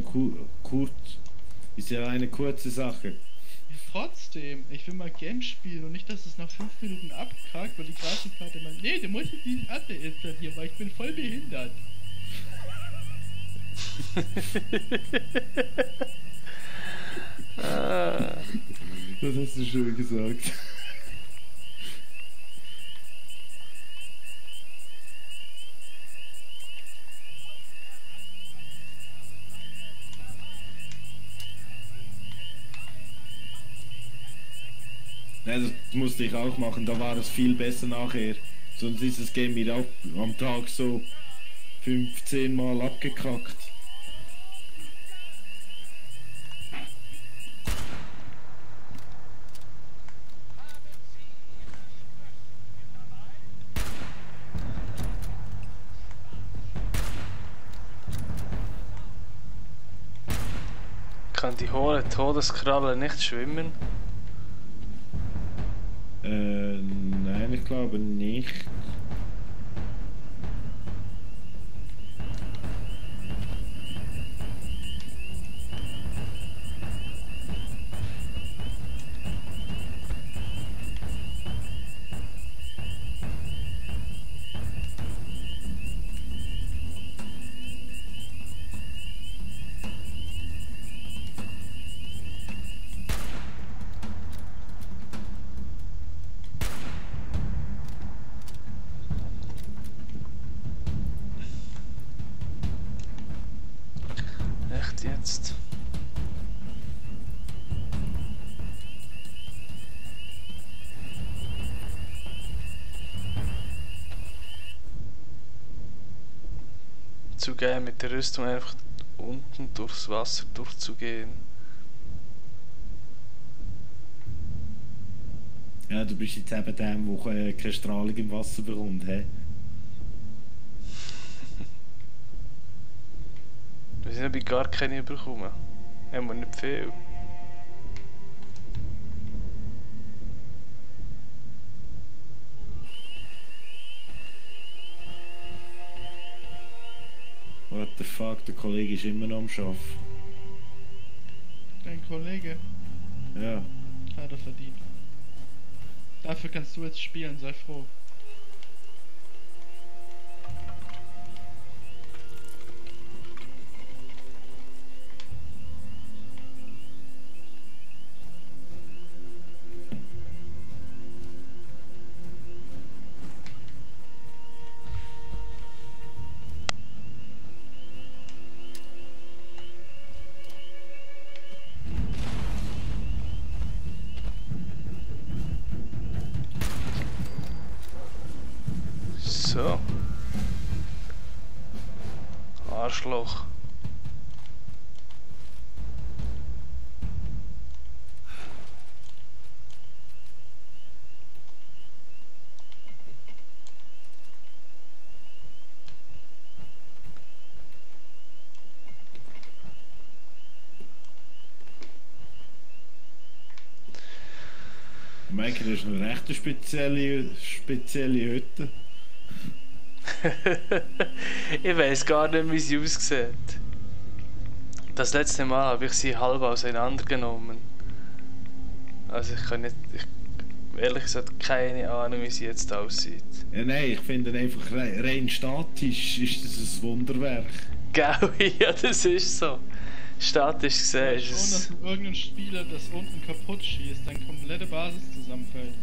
ist ja eine kurze Sache. Ja, trotzdem, ich will mal Games spielen und nicht, dass es nach 5 Minuten abkackt, weil die Grafikkarte meint, nee, du musst jetzt dieses Update installieren, weil ich bin voll behindert. Das hast du schön gesagt. Ja, das musste ich auch machen, da war es viel besser nachher. Sonst ist das Game mir auch am Tag so 15 Mal abgekackt. Kann die hohe Todeskralle nicht schwimmen? Nein, ich glaube nicht. Echt jetzt? Zu geil mit der Rüstung einfach unten durchs Wasser durchzugehen. Ja, du bist jetzt eben der, der keine Strahlung im Wasser bekommt, hä? Wir haben gar keine bekommen. Haben wir nicht viel. What the fuck, der Kollege ist immer noch am Arbeiten. Dein Kollege Ja. hat er verdient. Dafür kannst du jetzt spielen, sei froh. So. Arschloch. Michael, das ist eine recht spezielle Hütte. Ich weiß gar nicht, wie sie aussieht. Das letzte Mal habe ich sie halb auseinandergenommen. Also ich kann nicht... ehrlich gesagt keine Ahnung, wie sie jetzt aussieht. Ja, nein, ich finde einfach rein statisch ist das ein Wunderwerk. Gell, ja, das ist so. Statisch gesehen Ich ist schon, dass es... irgendein Spieler das unten kaputt schießt, dann komplette Basis zusammenfällt.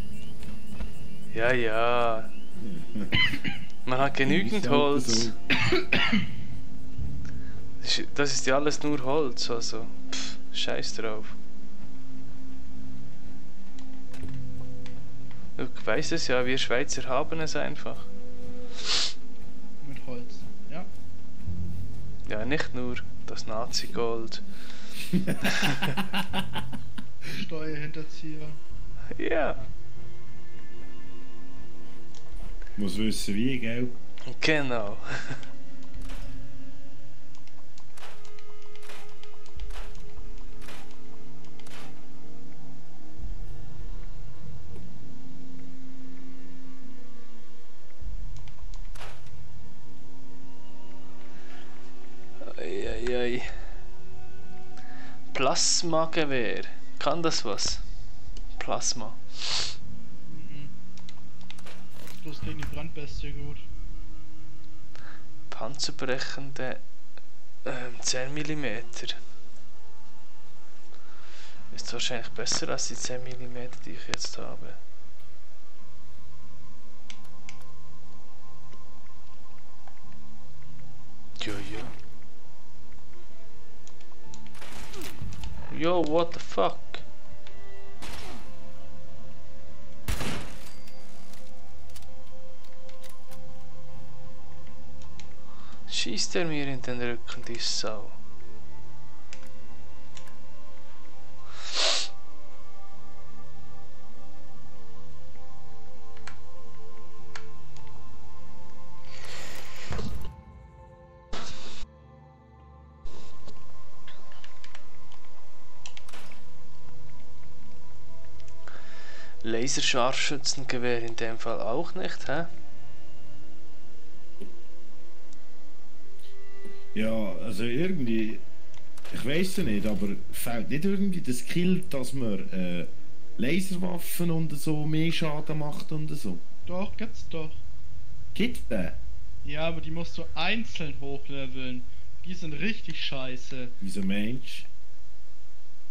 Ja, ja. Man hat genügend Holz. Das ist ja alles nur Holz, also scheiß drauf. Du weißt es ja, wir Schweizer haben es einfach. Mit Holz, ja. Ja, nicht nur das Nazi-Gold. Steuerhinterzieher. Ja, Muss wissen wie, gell? genau. Eieiei. Plasmagewehr. Kann das was? Plasma. Mhm. Ist bloß gegen die Brandbestie gut. Panzerbrechende 10 mm. Ist wahrscheinlich besser als die 10 mm, die ich jetzt habe. Ja, ja. Yo, what the fuck? Schießt er mir in den Rücken, die Sau. Laserscharfschützengewehr in dem Fall auch nicht, hä? Ja, also irgendwie, ich weiß es nicht, aber fehlt nicht irgendwie der Skill, dass man Laserwaffen und so mehr Schaden macht und so? Doch, gibt's doch. Gibt der? Ja, aber die musst du einzeln hochleveln. Die sind richtig scheiße. Wieso Mensch?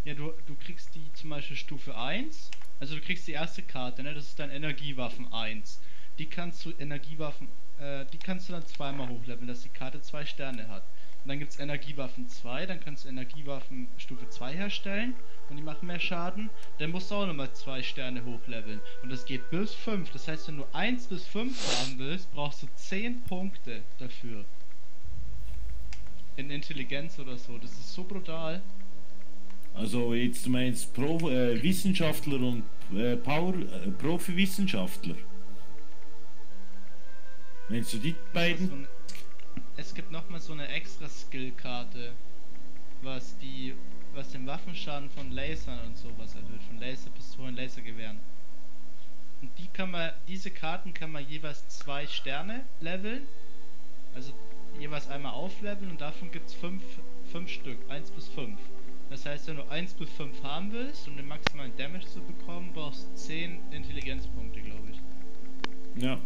Ja, du kriegst die zum Beispiel Stufe 1. Also du kriegst die erste Karte, ne? Das ist dann Energiewaffen 1. Die kannst du die kannst du dann zweimal hochleveln, dass die Karte 2 Sterne hat. Und dann gibt's Energiewaffen 2, dann kannst du Energiewaffen Stufe 2 herstellen und die machen mehr Schaden. Dann musst du auch nochmal 2 Sterne hochleveln. Und das geht bis 5. Das heißt, wenn du 1 bis 5 haben willst, brauchst du 10 Punkte dafür. In Intelligenz oder so. Das ist so brutal. Also jetzt du meinst Wissenschaftler und Profi-Wissenschaftler? Meinst du die beiden? Es gibt nochmal so eine extra Skill-Karte, was den Waffenschaden von Lasern und sowas erhöht, von Laserpistolen, Lasergewehren. Und diese Karten kann man jeweils 2 Sterne leveln, also jeweils einmal aufleveln und davon gibt es 5 Stück, 1 bis 5. Das heißt, wenn du 1 bis 5 haben willst, um den maximalen Damage zu bekommen, brauchst du 10 Intelligenzpunkte, glaube ich. Ja.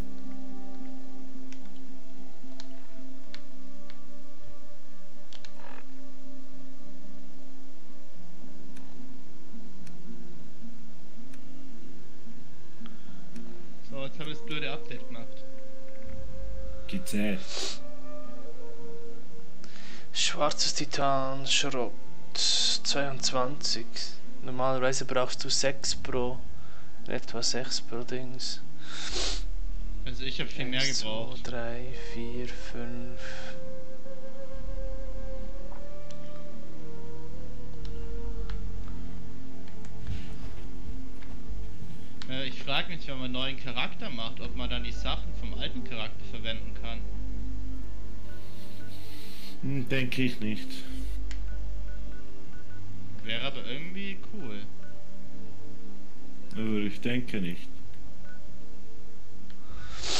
So, jetzt habe ich das blöde Update gemacht. Gibt's Schwarzes Titan, Schrott 22. Normalerweise brauchst du 6 pro. Etwa 6 pro Dings. Also ich habe viel mehr gebraucht. 2, 3, 4, 5. Ich frage mich, wenn man einen neuen Charakter macht, ob man dann die Sachen vom alten Charakter verwenden kann. Denke ich nicht. Wäre aber irgendwie cool. Aber ich denke nicht.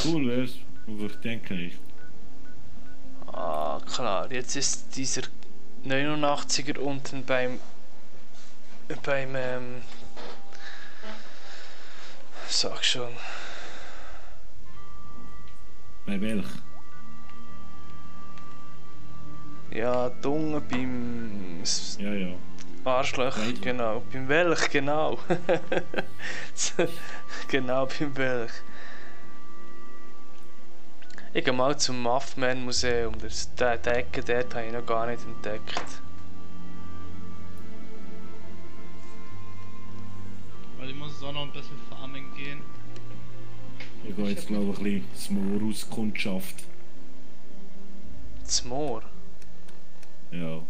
Cool wär's, aber ich denke nicht. Ah, klar. Jetzt ist dieser 89er unten beim sag schon. Bei welch? Ja, Dunge beim Ja. Arschloch, Beide. genau. Beim Welch, genau. Genau, beim Welch. Ich gehe mal zum Muffman Museum. Der Ecke dort habe ich noch gar nicht entdeckt. Weil ich muss jetzt auch noch ein bisschen Farming gehen. Ich gehe jetzt glaube ich ein bisschen Smor-Auskundschaft. Das Moor? Ja.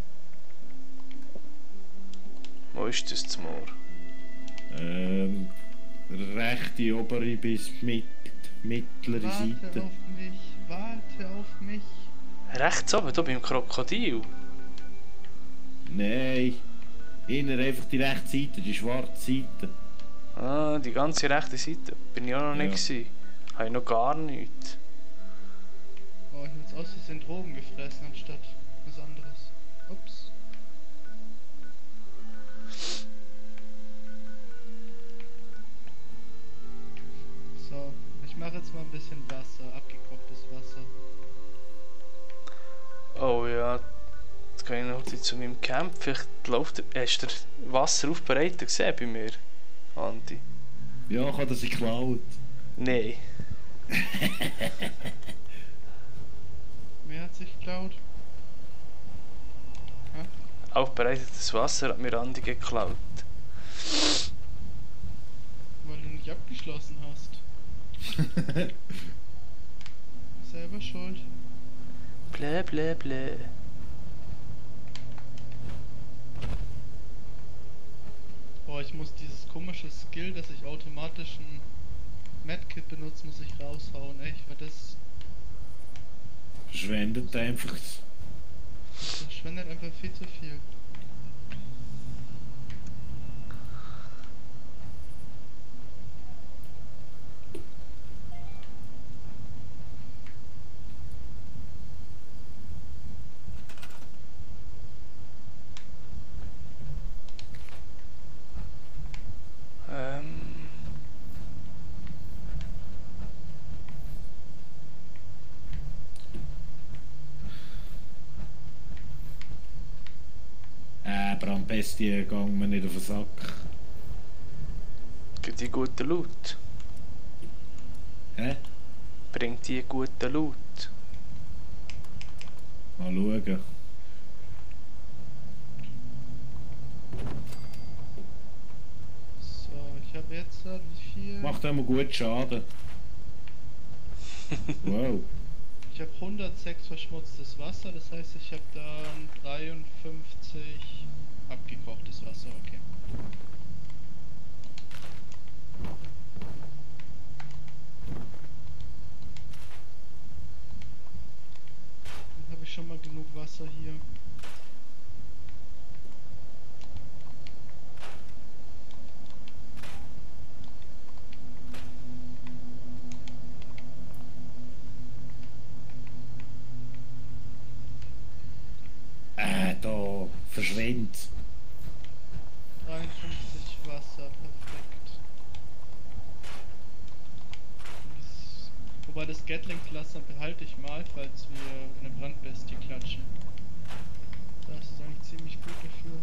Wo ist das Moor? Rechte obere bis mittlere Seite. Warte auf mich. Rechts oben, da beim Krokodil. Nein. Innen einfach die rechte Seite, die schwarze Seite. Ah, die ganze rechte Seite. Bin ich auch noch nicht gewesen. Habe ich noch gar nichts. Oh, ich habe jetzt aus Versehen Drogen gefressen anstatt was anderes. Ups. So, ich mache jetzt mal ein bisschen Wasser, abgekochtes Wasser. Oh ja. Jetzt gehe ich noch zu meinem Camp. Vielleicht läuft hast du Wasser aufbereitet gesehen bei mir, Andi? Ja, ich habe das geklaut. Nein. Wer hat sich geklaut? Aufbereitetes Wasser hat mir Andi geklaut. Weil du nicht abgeschlossen hast. Selber schuld. Blä, blä, blä. Boah, ich muss dieses komische Skill, dass ich automatisch ein Medkit benutze, muss ich raushauen. Echt, weil das Verschwendet einfach. verschwendet einfach viel zu viel. Ähm. Brandbestie gang mir nicht auf den Sack. Gibt die guten Loot? Hä? Bringt die guten Loot? Mal schauen. So, ich habe jetzt wie viel? Macht immer gut Schaden. Wow. Ich habe 106 verschmutztes Wasser, das heißt, ich habe dann 53 abgekochtes Wasser, okay. Dann habe ich schon mal genug Wasser hier. Da verschwindet. 53 Wasser, perfekt. Wobei das Gatling-Cluster behalte ich mal, falls wir eine Brandbestie klatschen. Das ist eigentlich ziemlich gut dafür.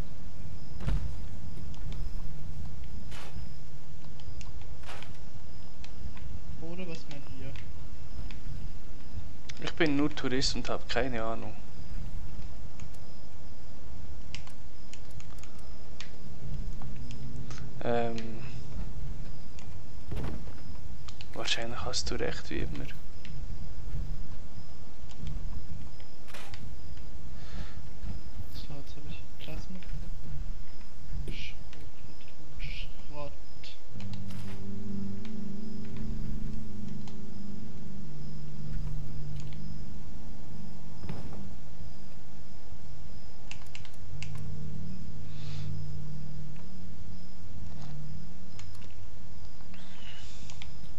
Oder was meint ihr? Ich bin nur Tourist und habe keine Ahnung. Wahrscheinlich hast du recht, wie immer. So, jetzt habe ich Plasma. Schrott.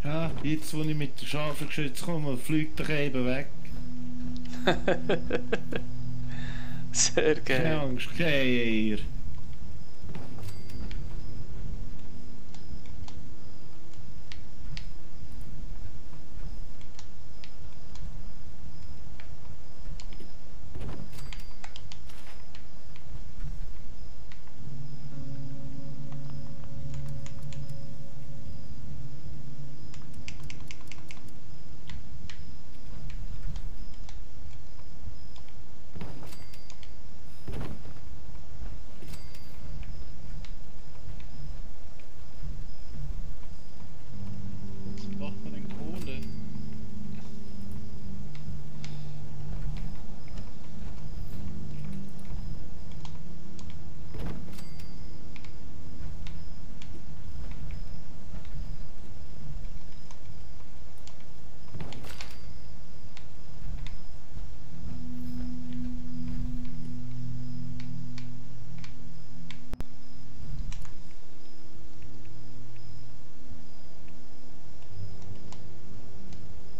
Ja, jetzt wo ich mit dem Scharfengeschütz komme, fliegt er eben weg. Sehr Keine geil. Angst, Geier. Jetzt braucht man den Kohle.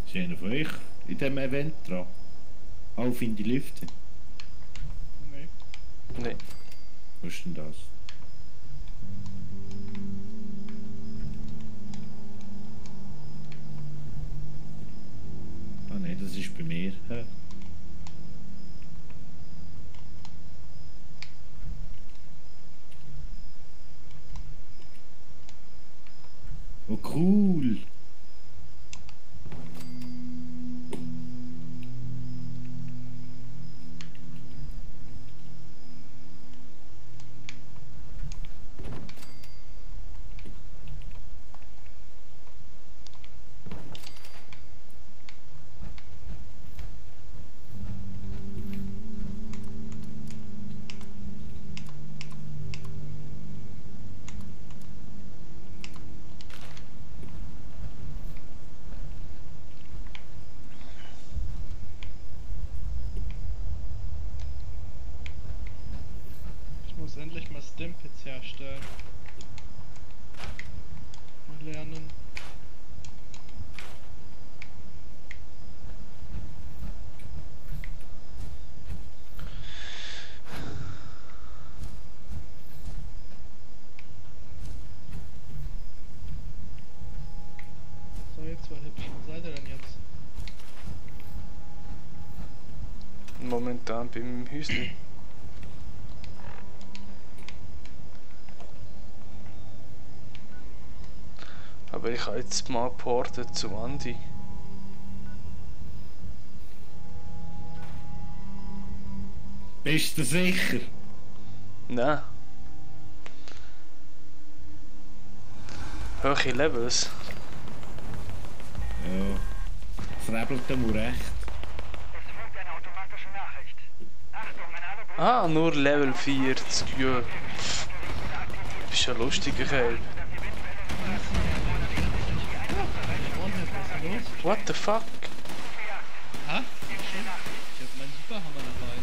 Ist einer von euch in diesem Event dran? Auf in die Lüfte. Nee. Nee. Was ist denn das? Ah nein, das ist bei mir. Hä? Oh cool! muss endlich mal Stimpets herstellen. Mal lernen. So, jetzt war hübsch. Wo seid ihr denn jetzt? Momentan beim Häusli. Aber ich habe jetzt mal geportet zum Andi. Bist du sicher? Nein. Hohe Levels. Ja. Das rebelt ihm recht. Es folgt eine automatische Nachricht. Achtung, an alle Ah, nur Level 40. Ja. Bist ja ein lustiger Kerl. Was ist los? What the fuck? Ha? Ich hab meinen Superhammer dabei.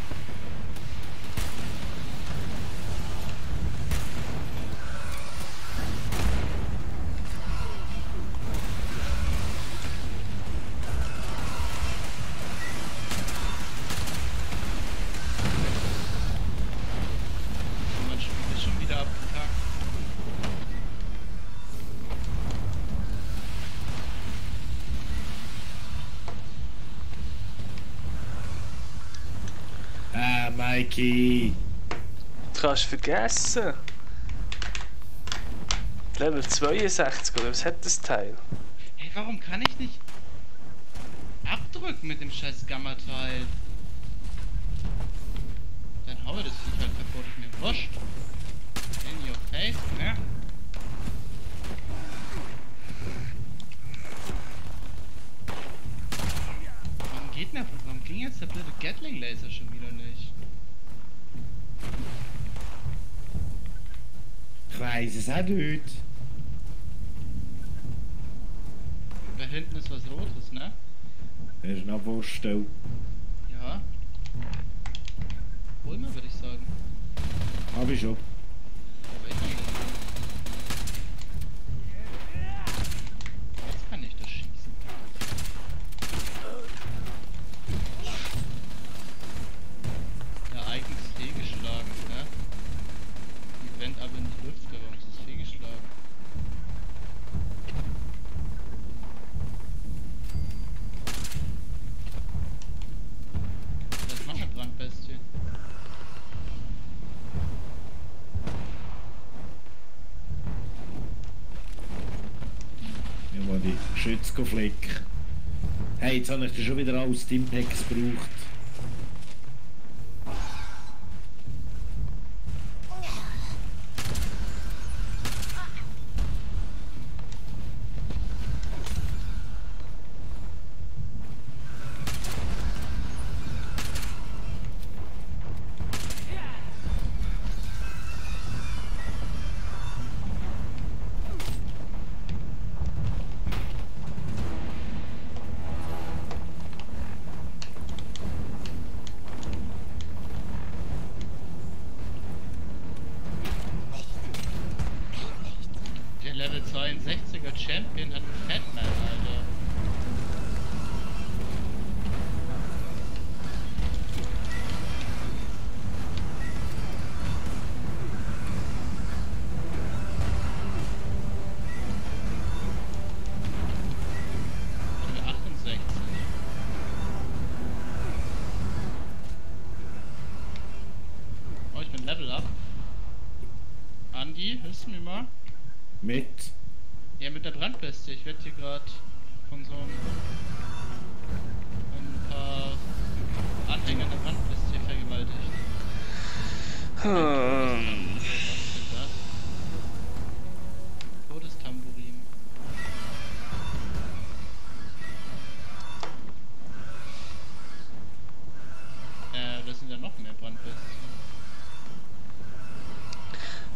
Mein Spiel ist schon wieder abgekackt. Ah, Mikey. Du kannst vergessen. Level 62, oder was hat das Teil? Hey, warum kann ich nicht abdrücken mit dem scheiß Gamma-Teil? Dann hau ich das Viech halt kaputt, ist mir wurscht. In your face, ne? Warum ging jetzt der blöde Gatling-Laser schon wieder nicht? Ich weiss es auch nicht. Da hinten ist was Rotes, ne? Das ist noch Wurststelle. Ja. Hol mal, würde ich sagen. Hab ich schon. Aber ich nicht. Jetzt kann ich das schießen. Ja, eigens fehlgeschlagen, ne? Die brennt aber in die Lüfte, warum ist es fehlgeschlagen? Das macht eine Brandbestie. Ja, mal die Schütze flicken. Hey, jetzt habe ich dir schon wieder alles Stimpaks gebraucht. Der Level 62er Champion hat einen Fatman, Alter. Level 68. Oh, ich bin Level up. Andi, hilfst du mir mal? Mit. Ja, mit der Brandbestie. Ich werde hier gerade von so ein paar Anhängern der Brandbestie vergewaltigt. Was ist denn das? Todestambourin. Das sind ja noch mehr Brandbestien.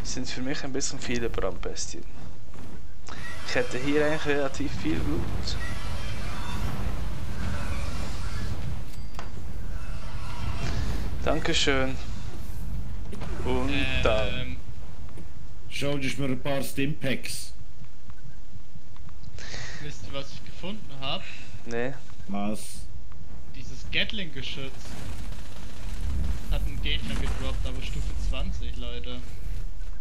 Das sind für mich ein bisschen viele Brandbestien. Ich hätte hier eigentlich relativ viel Blut. Dankeschön. Und dann. Schau dir mir ein paar Stimpacks. Wisst ihr, was ich gefunden habe? Ne. Was? Dieses Gatling-Geschütz hat einen Gegner gedroppt, aber Stufe 20, Leute.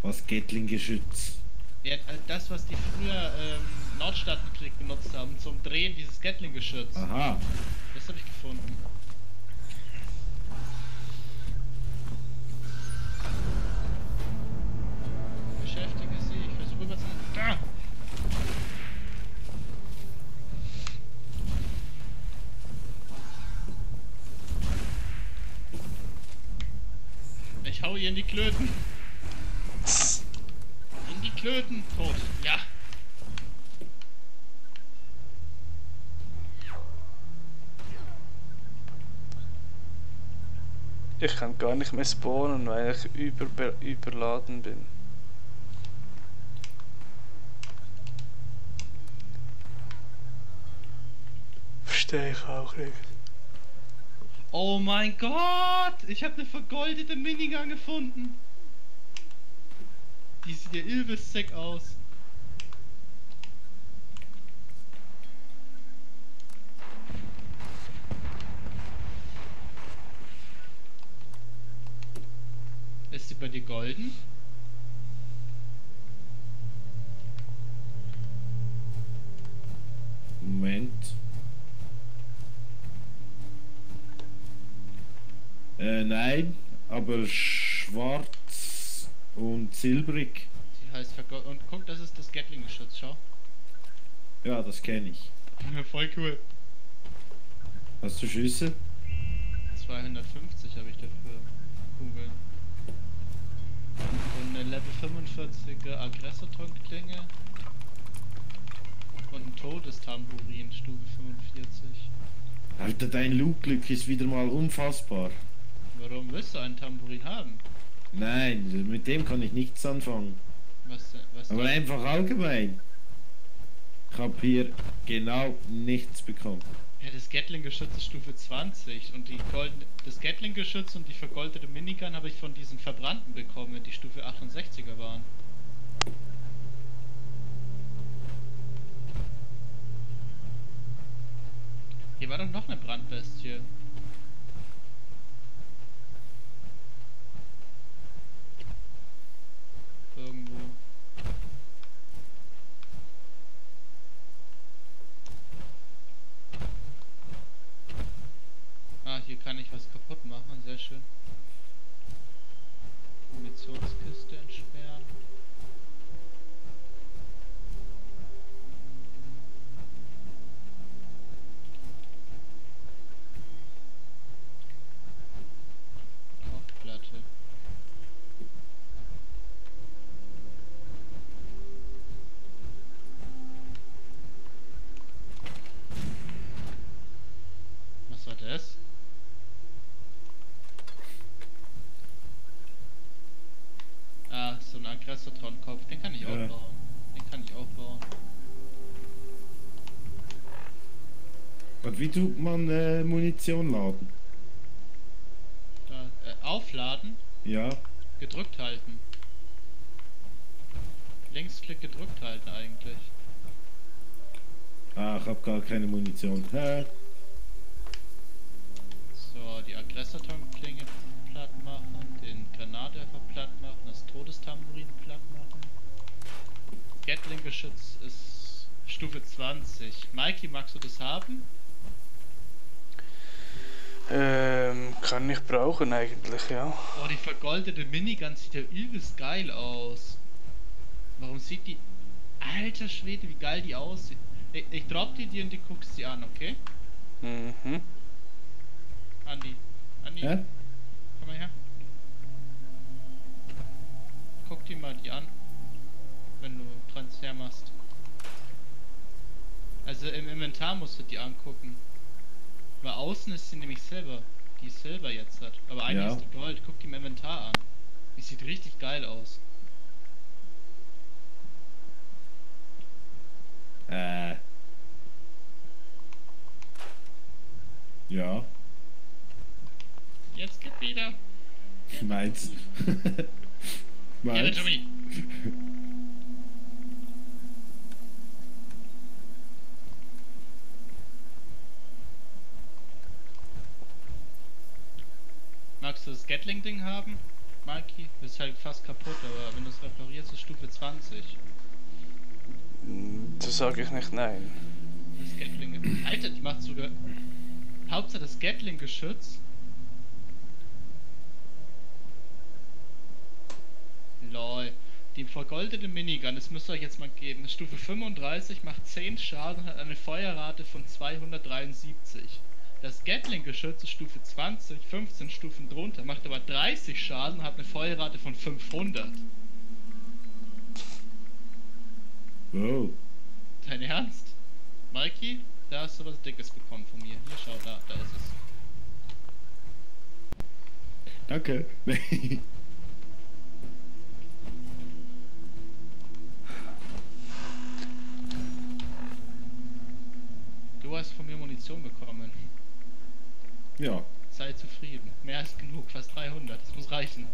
Was Gatling-Geschütz? Ja, das, was die früher Nordstaatenkrieg benutzt haben zum Drehen, dieses Gatling-Geschütz. Aha. Das habe ich gefunden. Beschäftige sie, ich versuche rüber zu... Da! Ich hau ihr in die Klöten. In die Klöten. Tot. Ja. Ich kann gar nicht mehr spawnen, weil ich überladen bin. Verstehe ich auch nicht. Oh mein Gott! Ich habe eine vergoldete Minigun gefunden. Die sieht ja übelst sick aus. Ist sie bei dir golden? Moment. Nein, aber schwarz und silbrig. Die heißt vergoldet. Und guck, das ist das Gatling-Geschütz, schau. Ja, das kenne ich. Ja, voll cool. Hast du Schüsse? 250 habe ich dafür. Kugeln. Und eine Level 45er Aggressor-Klinge. Und ein Todestambourin, Stufe 45. Alter, dein Loot-Glück ist wieder mal unfassbar. Warum willst du einen Tambourin haben? Nein, mit dem kann ich nichts anfangen. Was Aber denn? einfach allgemein. Ich habe hier genau nichts bekommen. Ja, das Gatling-Geschütz ist Stufe 20 und das Gatling-Geschütz und die vergoldete Minigun habe ich von diesen Verbrannten bekommen, die Stufe 68er waren. Hier war doch noch eine Brandbestie. Irgendwo. Ah, hier kann ich was kaputt machen, sehr schön. Munitionskiste entsperren. Kopfplatte. Was war das? Ah, so ein Aggressor-Tron-Kopf. Den kann ich auch Ja. bauen. Den kann ich auch bauen. Und wie tut man Munition laden? Da, aufladen, Ja. gedrückt halten. Linksklick gedrückt halten eigentlich. Ah, ich habe gar keine Munition. Hä? So, die Aggressor-Tron-Klinge platt machen, den Granatwerfer platt machen, das Todestambourin platt machen. Gatling-Geschütz ist Stufe 20. Mikey, magst du das haben? Kann ich brauchen eigentlich, ja. Oh, die vergoldete Minigun sieht ja übelst geil aus. Warum sieht die... Alter Schwede, wie geil die aussieht. Ich drop die dir und du guckst sie an, okay? Mhm. Andi, Hä? komm mal her. Guck dir mal die an, wenn du Transfer machst. Also im Inventar musst du die angucken. Weil außen ist sie nämlich Silber. Die ist Silber jetzt hat. Aber eigentlich Ja. ist die Gold. Guck die im Inventar an. Die sieht richtig geil aus. Ja. Jetzt geht wieder. Meins. Ja, Meins. Tommy. Magst du das Gatling-Ding haben, Mikey? Das ist halt fast kaputt, aber wenn du es reparierst, ist Stufe 20. Da sage ich nicht nein. Das Gatling... Alter, die macht sogar... Hauptsache das Gatling-Geschütz. Lol. Die vergoldete Minigun, das müsst ihr euch jetzt mal geben. Ist Stufe 35, macht 10 Schaden und hat eine Feuerrate von 273. Das Gatling-Geschütz ist Stufe 20, 15 Stufen drunter, macht aber 30 Schaden und hat eine Feuerrate von 500. Wow. Dein Ernst? Mikey? Da hast du was Dickes bekommen von mir. Hier, schau, da ist es. Danke. Du hast von mir Munition bekommen. Ja. Sei zufrieden. Mehr als genug, fast 300. Das muss reichen.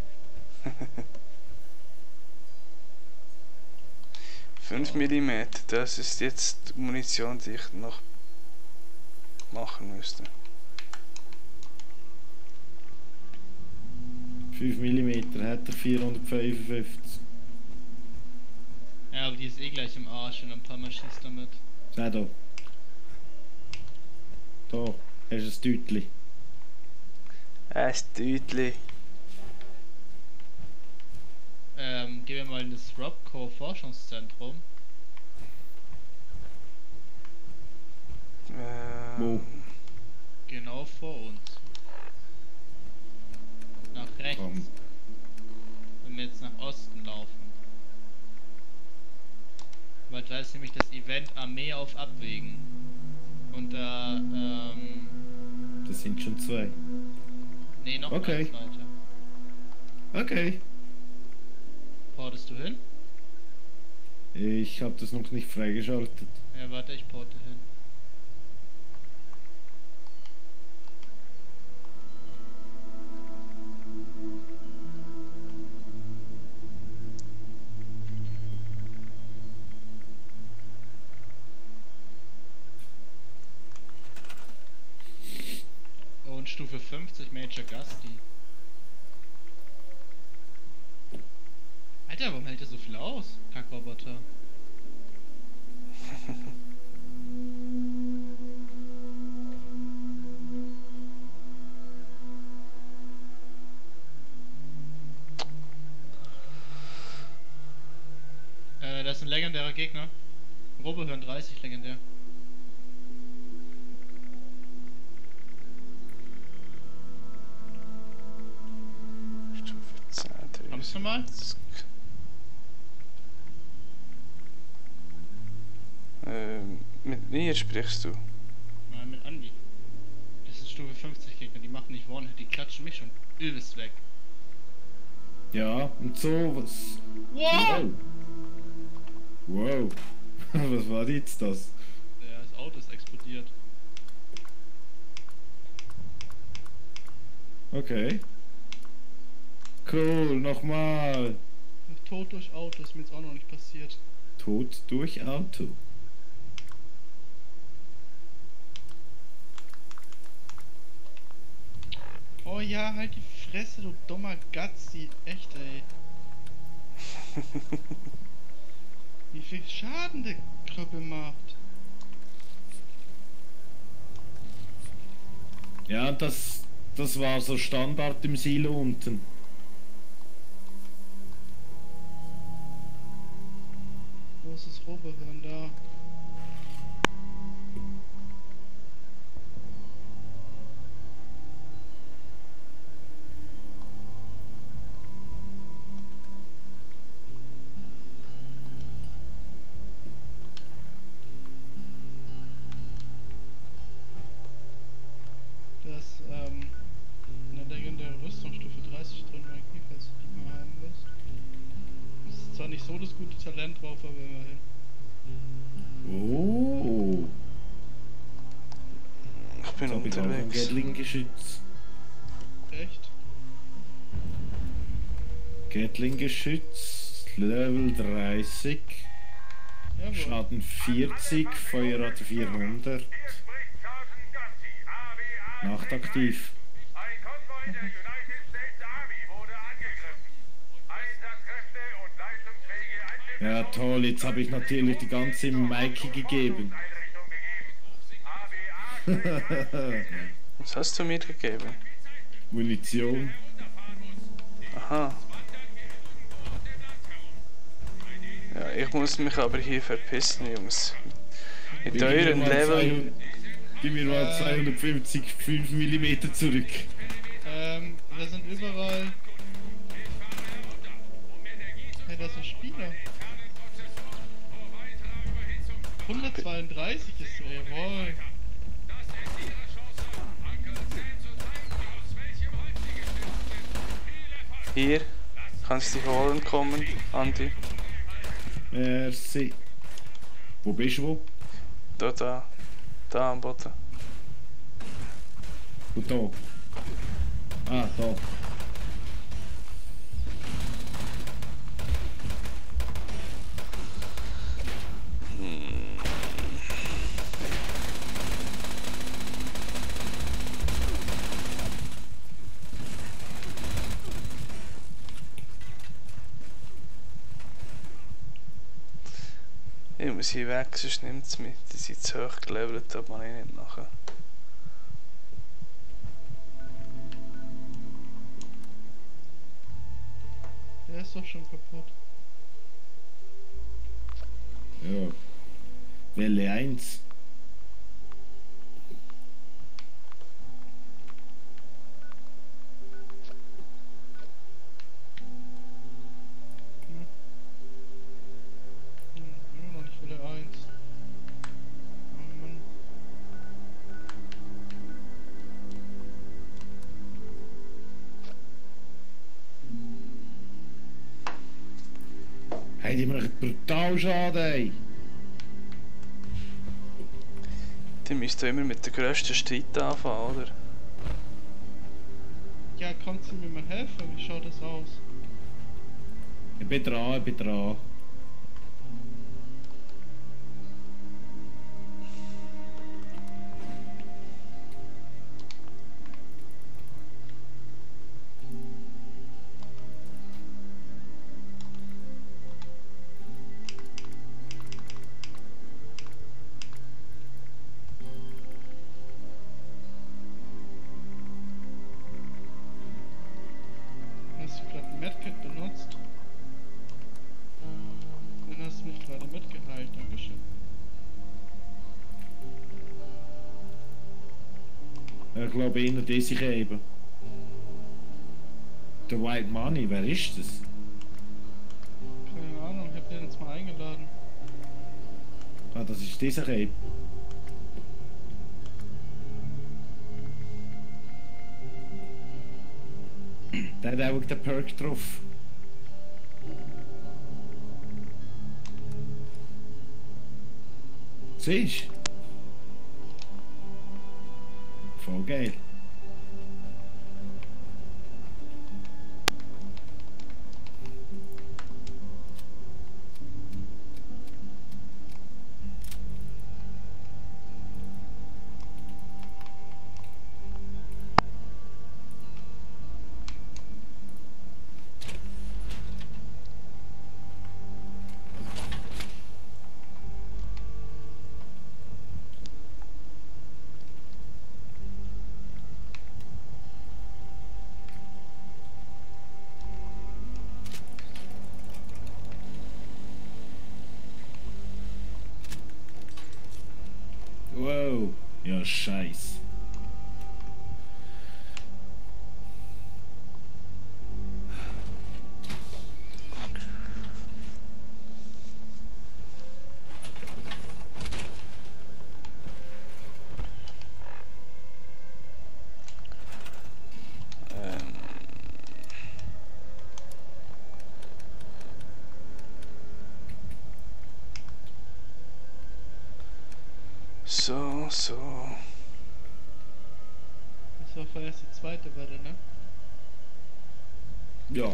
5 mm, das ist jetzt Munition, die ich noch machen müsste. 5 mm hat er 455. Ja, aber die ist eh gleich im Arsch und ein paar Mal schießt damit. Schau da. Da, hast du ein Deutli. Ein Deutli. Gehen wir mal in das Robco Forschungszentrum. Wo? Genau vor uns. Nach rechts. Komm. Wenn wir jetzt nach Osten laufen. Weil da ist nämlich das Event Armee auf Abwägen. Und da, Das sind schon 2. nee, noch Okay. eins weiter. Okay. Portest du hin? Ich habe das noch nicht freigeschaltet. Ja, warte, ich porte hin. Und Stufe 50 Major Gusty. Alter, warum hält er so viel aus? Kackroboter. Das ist ein legendärer Gegner. Robehörn 30 legendär. Stufe 10. Kommst du mal? Mit mir sprichst du. Nein, mit Andi. Das sind Stufe 50 Gegner, die machen nicht One-Hit, die klatschen mich schon übelst weg. Ja, und so was. Wow! Wow. Was war jetzt das? Ja, das Auto ist explodiert. Okay. Cool, nochmal. Tod durch Auto ist mir jetzt auch noch nicht passiert. Tod durch Auto. Oh ja, halt die Fresse, du dummer Gatzi. Echt, ey. Wie viel Schaden der Kröppel macht. Ja, das war so Standard im Silo unten. Wo ist das Robehörn da? Das, eine legendäre Rüstungsstufe 30 drin, Mikey, falls du die mal haben willst. Ist zwar nicht so das gute Talent drauf, aber immerhin. Oh. Ich bin Jetzt hab ich auch ein unterwegs. Gatling-Geschütz. Echt? Gatling-Geschütz, Level 30, Jawohl. Schaden 40, Feuerrate 400. Nachtaktiv. Ein Konvoi der United States Army wurde angegriffen. Einsatzkräfte und leistungsfähige Einzelpersonen Ja toll, jetzt habe ich natürlich die ganze Maike gegeben. Was hast du mir gegeben? Munition. Aha. Ja, ich muss mich aber hier verpissen, Jungs. Mit euren Level. Gib mir mal 250 5 mm zurück. Da sind überall. Hey, das ist ein Spieler. 132 ist er, jawohl. Hier. Kannst du dich holen kommen, Andi? Merci. Wo bist du? Da. Da am Boden. Und da? Ah, da. Ich muss hier weg, sonst nimmt es mit. Die sind zu hoch gelevelt, da kann ich nicht nachher. Der ist doch schon kaputt. Ja. Welle 1. Immer noch nicht Welle 1. Oh Mann. Hey, die machen brutal Schaden, ey. Die müsst immer mit der grössten Streit anfangen, oder? Ja, kannst du mir mal helfen? Wie schaut das aus? Ich bin dran, ich bin dran. Hast du gerade ein Medkit benutzt? Dann hast du mich gerade mitgeheilt, dankeschön. Ich glaube, einer diese eben. Der White Money, wer ist das? Keine Ahnung, ich hab den jetzt mal eingeladen. Ah, das ist dieser eben. Der hat auch den Perk drauf. Siehst du? Voll geil. Wow, ja scheiß. So. Das war vorerst die zweite Welle, ne? Ja.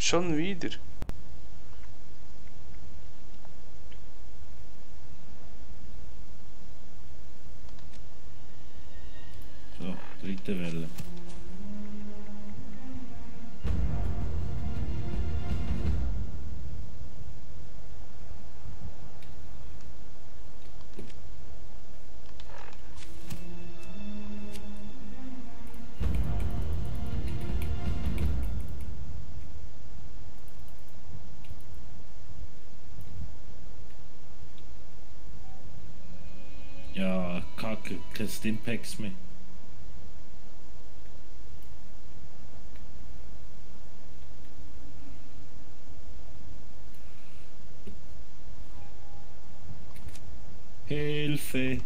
Schon wieder. So, dritte Welle. Ja, kacke, kein Stimpaks mehr. Hilfe!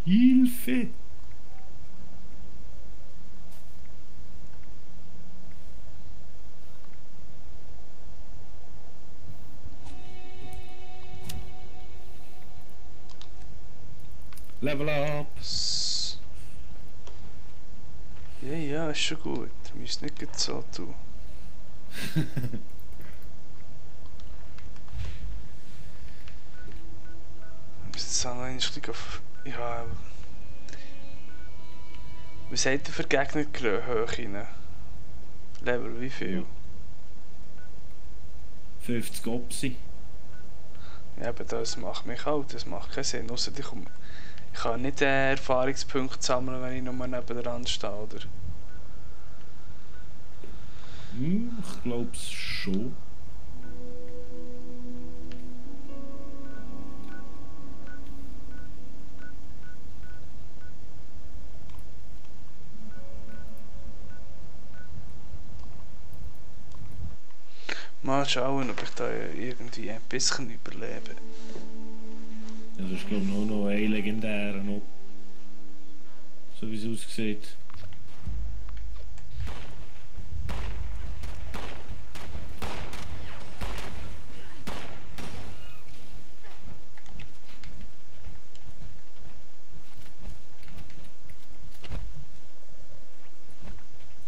Hilfe! Level up! Ja, ja, ist schon gut. Du musst nicht gerade so tun. Jetzt haben wir ein bisschen auf. Ja. Was hat der für Gegner hoch rein? Level wie viel? 50 Opsi. Ja, aber das macht mich kalt, das macht keinen Sinn. Ausser ich kann nicht Erfahrungspunkte sammeln, wenn ich nur nebendran stehe, oder? Ich glaub's schon. Mal schauen, ob ich da irgendwie ein bisschen überlebe. Ja, das ist glaube ich nur noch ein legendärer noch. So wie es aussieht.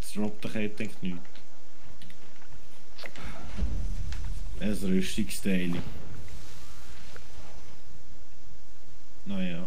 Das droppt doch denkt nichts. Ein Rüstungsteil. Naja.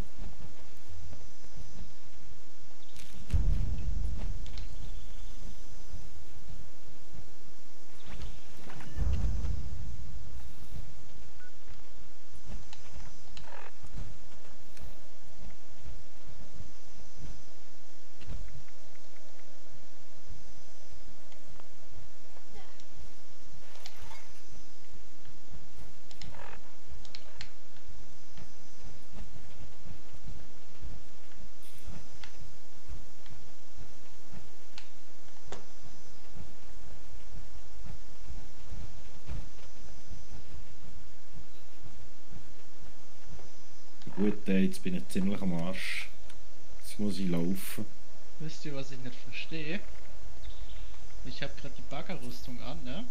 Gut, jetzt bin ich ziemlich am Arsch. Jetzt muss ich laufen. Wisst ihr, was ich nicht verstehe? Ich habe gerade die Baggerrüstung an, ne?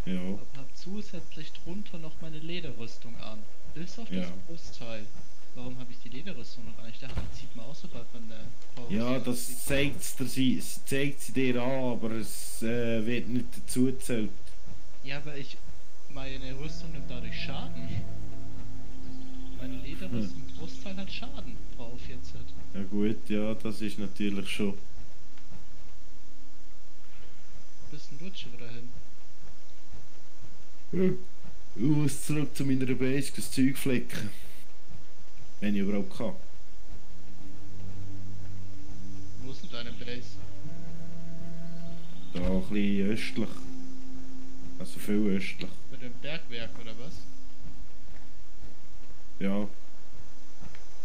Ja. Und habe zusätzlich drunter noch meine Lederrüstung an. Bis auf das Ja. Brustteil. Warum habe ich die Lederrüstung noch an? Ich dachte, die zieht man auch sobald man Ja, das zeigt sie dir an, aber es wird nicht dazu gezählt. Ja, aber meine Rüstung nimmt dadurch Schaden. Meine Lederrüstung im Brustteil hat Schaden drauf jetzt. Ja gut, ja, das ist natürlich schon. Bist du schon wieder hin? Ich muss zurück zu meiner Base, das Zeug flecken. Wenn ich überhaupt kann. Wo ist denn deine Base? Da ein bisschen östlich. Also viel östlich. Bei dem Bergwerk oder was? Ja,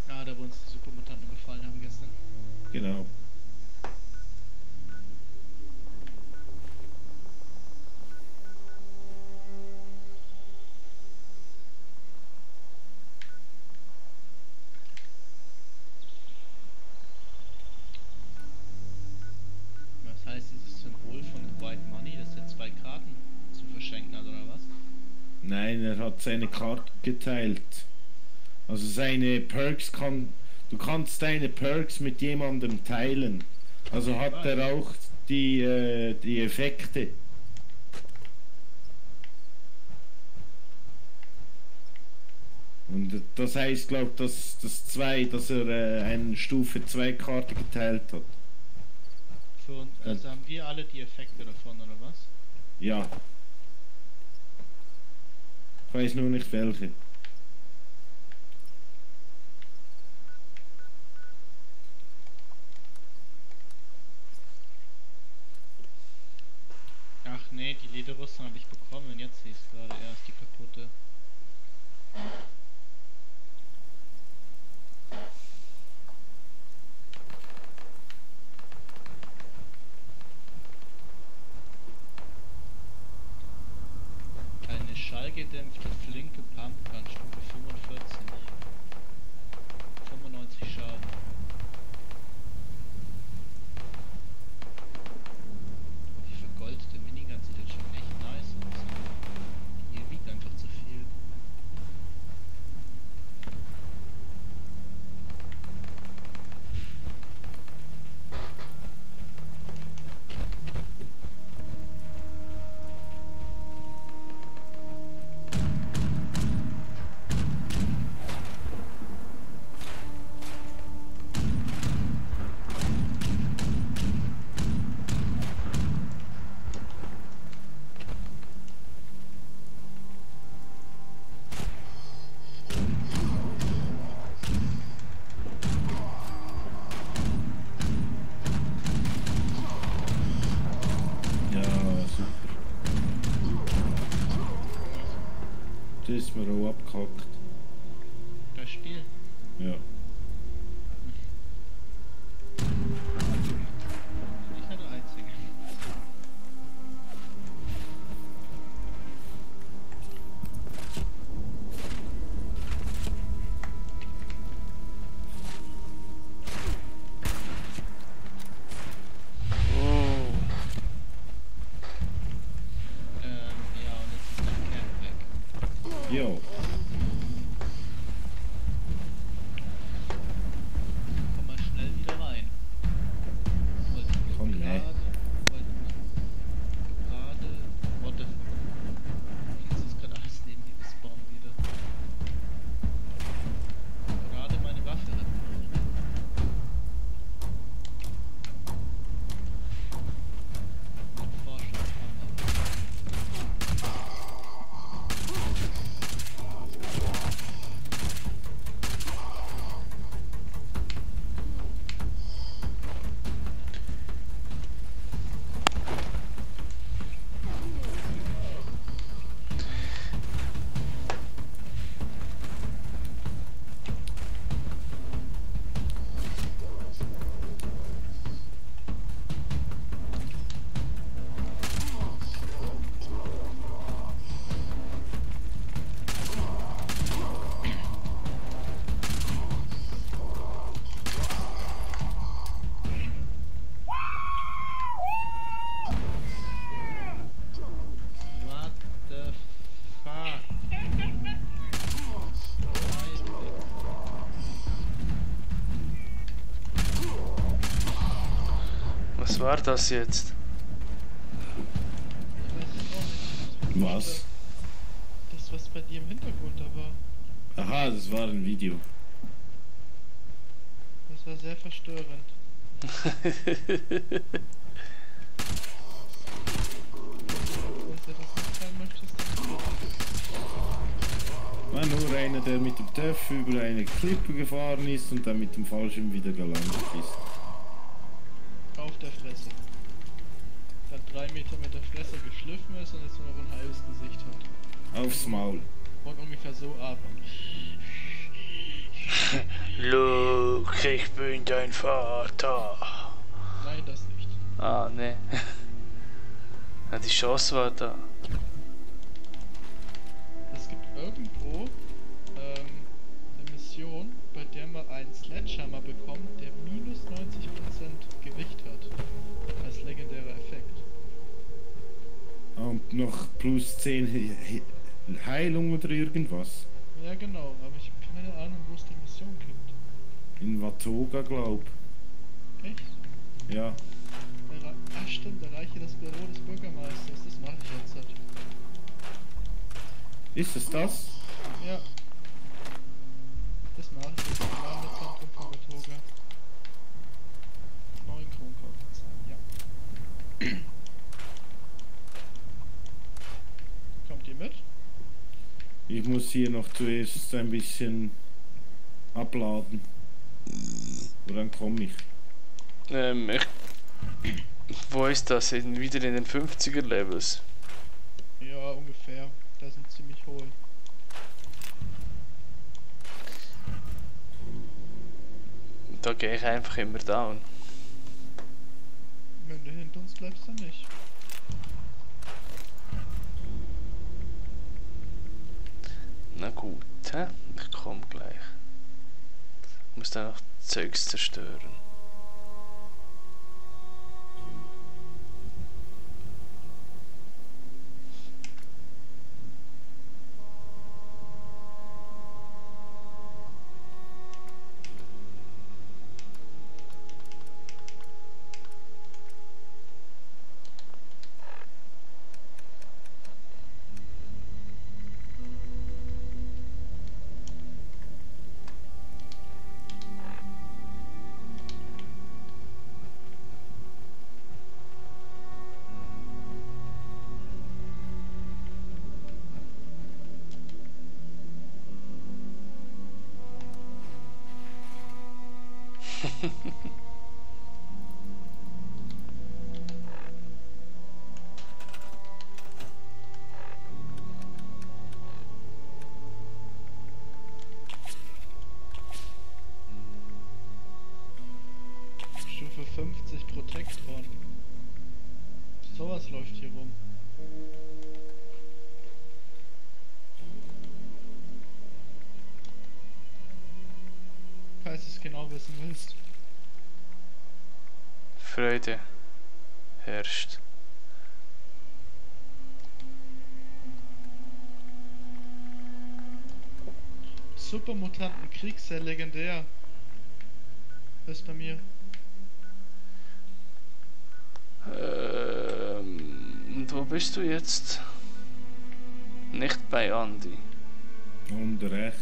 Ah, da wo uns die Supermutanten gefallen haben gestern. genau. Was heißt dieses Symbol von White Money, dass er 2 Karten zu verschenken hat oder was? Nein, er hat seine Karte geteilt. Also seine Perks kann Du kannst deine Perks mit jemandem teilen. Also hat er auch die Effekte. Und das heißt, glaube ich, dass er eine Stufe 2 Karte geteilt hat. Für uns, also haben wir alle die Effekte davon, oder was? Ja. Ich weiß nur nicht welche. Ach nee, die Lederrüstung habe ich bekommen, jetzt sehe ich es gerade erst, die kaputte. Eine schallgedämpfte flinke Pumpgun, Stufe 45. 95 Schaden. Die vergoldete Minigun sieht jetzt schon echt nice aus. Die wiegt einfach zu viel. Ja, super. Das ist mir auch abgehackt. Das Spiel. Ja. Nicht der einzige. Oh. Ja, und jetzt ist dein Camp weg. Jo. Komm mal schnell wieder rein. Komm, ne? What the fuck? Jetzt ist gerade alles neben mir gespawnt wieder. Gerade meine Waffe repariert. Mein Forschungshammer. What the fuck? Was war das jetzt? Was? Das, was bei dir im Hintergrund da war, Aha, das war ein Video. das war sehr verstörend. Falls du das nicht sein möchtest, dann War nur einer, der mit dem TÜV über eine Klippe gefahren ist und dann mit dem Fallschirm wieder gelandet ist. auf der Fresse. Dann 3 Meter mit der Fresse geschliffen ist und jetzt nur noch ein halbes Gesicht hat. Aufs Maul. Und ungefähr so atmen. Luke, ich bin dein Vater. Nein, das nicht. Ah, ne. Ja, die Chance war da. Es gibt irgendwo eine Mission, bei der man einen Sledgehammer bekommt, der minus 90% Gewicht hat. Als legendärer Effekt. Und noch plus 10 Heilung oder irgendwas. Ja genau, aber ich habe keine Ahnung, wo es die Mission gibt. In Watoga, glaub. Echt? Ja. Ah stimmt, erreiche das Büro des Bürgermeisters. Das mache ich jetzt halt. Ist es das? Ja. Das mache ich jetzt im Landeszentrum von Watoga. 9 Kronkorken zahlen, ja. Kommt ihr mit? Ich muss hier noch zuerst ein bisschen abladen. Und dann komme ich. Wo ist das? Wieder in den 50er Levels? Ja, ungefähr. Da sind ziemlich hohe. Da gehe ich einfach immer down. Wenn du hinter uns bleibst, dann nicht. Na gut, hä? Ich komme gleich. Ich muss dann noch Zeugs zerstören. Stufe 50 Protektron. Sowas läuft hier rum. Falls du es genau wissen willst. Freude herrscht. Supermutantenkrieg, sehr legendär. Ist bei mir. Und wo bist du jetzt? Nicht bei Andy. Und rechts.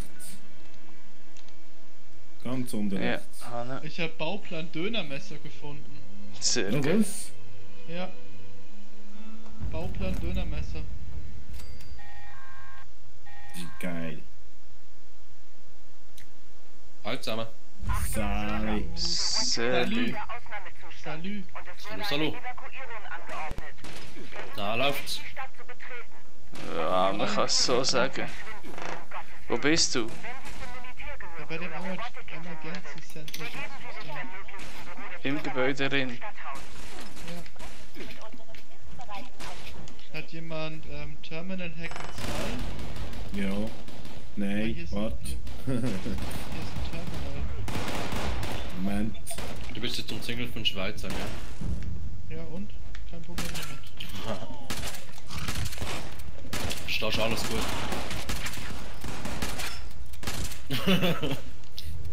Ganz unten Ja, rechts. Hanne. Ich habe Bauplan Dönermesser gefunden. Sehr Ja, gut. was? Ja. Bauplan Dönermesser. Geil. Halt zusammen. Sali. Sehr gut. Salü. Hallo. Da läuft's. Ja, man kann es so sagen. Wo bist du? Ja, bei dem Emergency Center. Im Gebäude drin. Ja. Hat jemand Terminal Hack 2? Ja. Nein, Hier ist warte. Hier ist ein Terminal. Moment. Du bist jetzt umzingelt von Schweizer, gell? Ja und? Kein Problem damit. Stehst alles gut. Ja,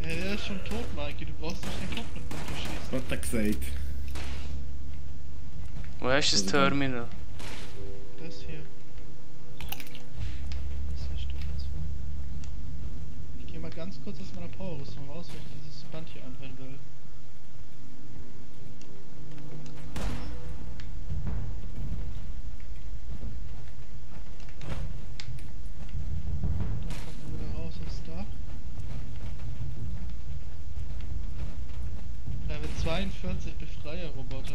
der ist schon tot, Mikey. Du brauchst nicht den Kopf mit runterschießen. Was hat er gesagt? Wo hast du das Terminal? Das hier. Das ist Stufe 2. Ich gehe mal ganz kurz aus meiner Power-Rüstung raus, wenn ich dieses Band hier anbrennen will. Dann kommt man wieder raus aufs Dach. Level 42 Befreierroboter.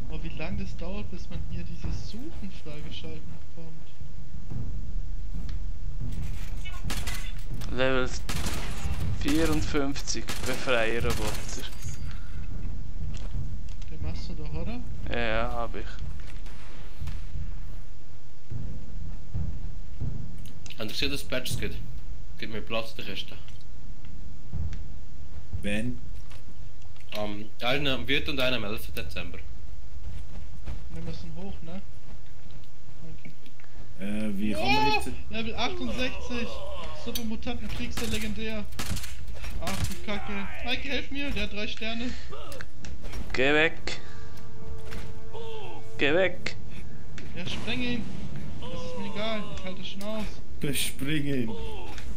Aber wie lange das dauert, bis man hier dieses Suchen freigeschalten bekommt. Level 54 Befreierroboter. Den machst du doch, oder? Ja, hab ich. Habt ihr gesehen, dass es Patches gibt? Gib mir Platz in der Kiste. Wenn? Einen am 4. und einen am 11. Dezember. Wir müssen hoch, ne? Okay. Wie kann man jetzt... Level 68! Super Mutanten Kriegster legendär! Ach du Kacke! Mike, helf mir! Der hat 3 Sterne! Geh weg! Geh weg! Ja, spreng ihn! Das ist mir egal, ich halte Schnauz! Bespringen!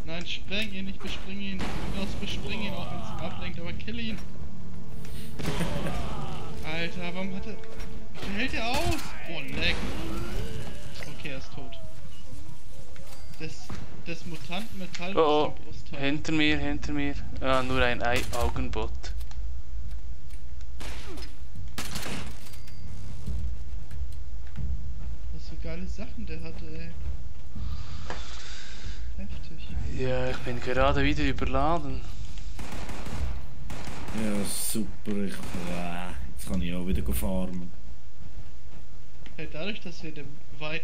Nein, spreng ihn, nicht bespring ihn! Du bespring ihn, auch wenn es ihn ablenkt, aber kill ihn! Alter, warum hat er... Wie hält er aus? Oh, leck! Okay, er ist tot. Das Mutantenmetall Oh, ist der Brustteil. hinter mir, hinter mir. Ah, nur ein Augenbot. Was für geile Sachen der hatte, ey. Heftig. Ja, ich bin gerade wieder überladen. Ja, super. Jetzt kann ich auch wieder farmen. Hey, dadurch, dass wir den White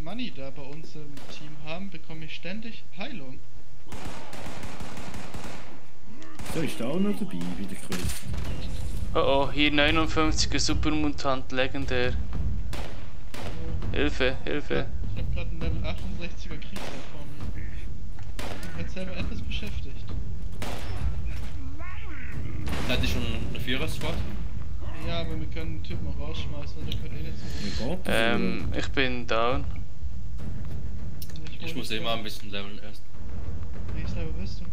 Money da bei uns im Team haben, bekomme ich ständig Heilung. So ist auch noch dabei bei der Quest. Oh oh, hier 59er Supermutant, legendär. Hilfe, Hilfe. Ich habe gerade einen Level 68er Krieger vor mir. Ich bin jetzt selber etwas beschäftigt. Seid ihr schon eine Vierer-Squad? Ja, aber wir können den Typen auch rausschmeißen, und der könnte eh nicht so hoch. Wie geht das? Ich bin down. Ich muss immer ein bisschen leveln erst. Welches Level bist du?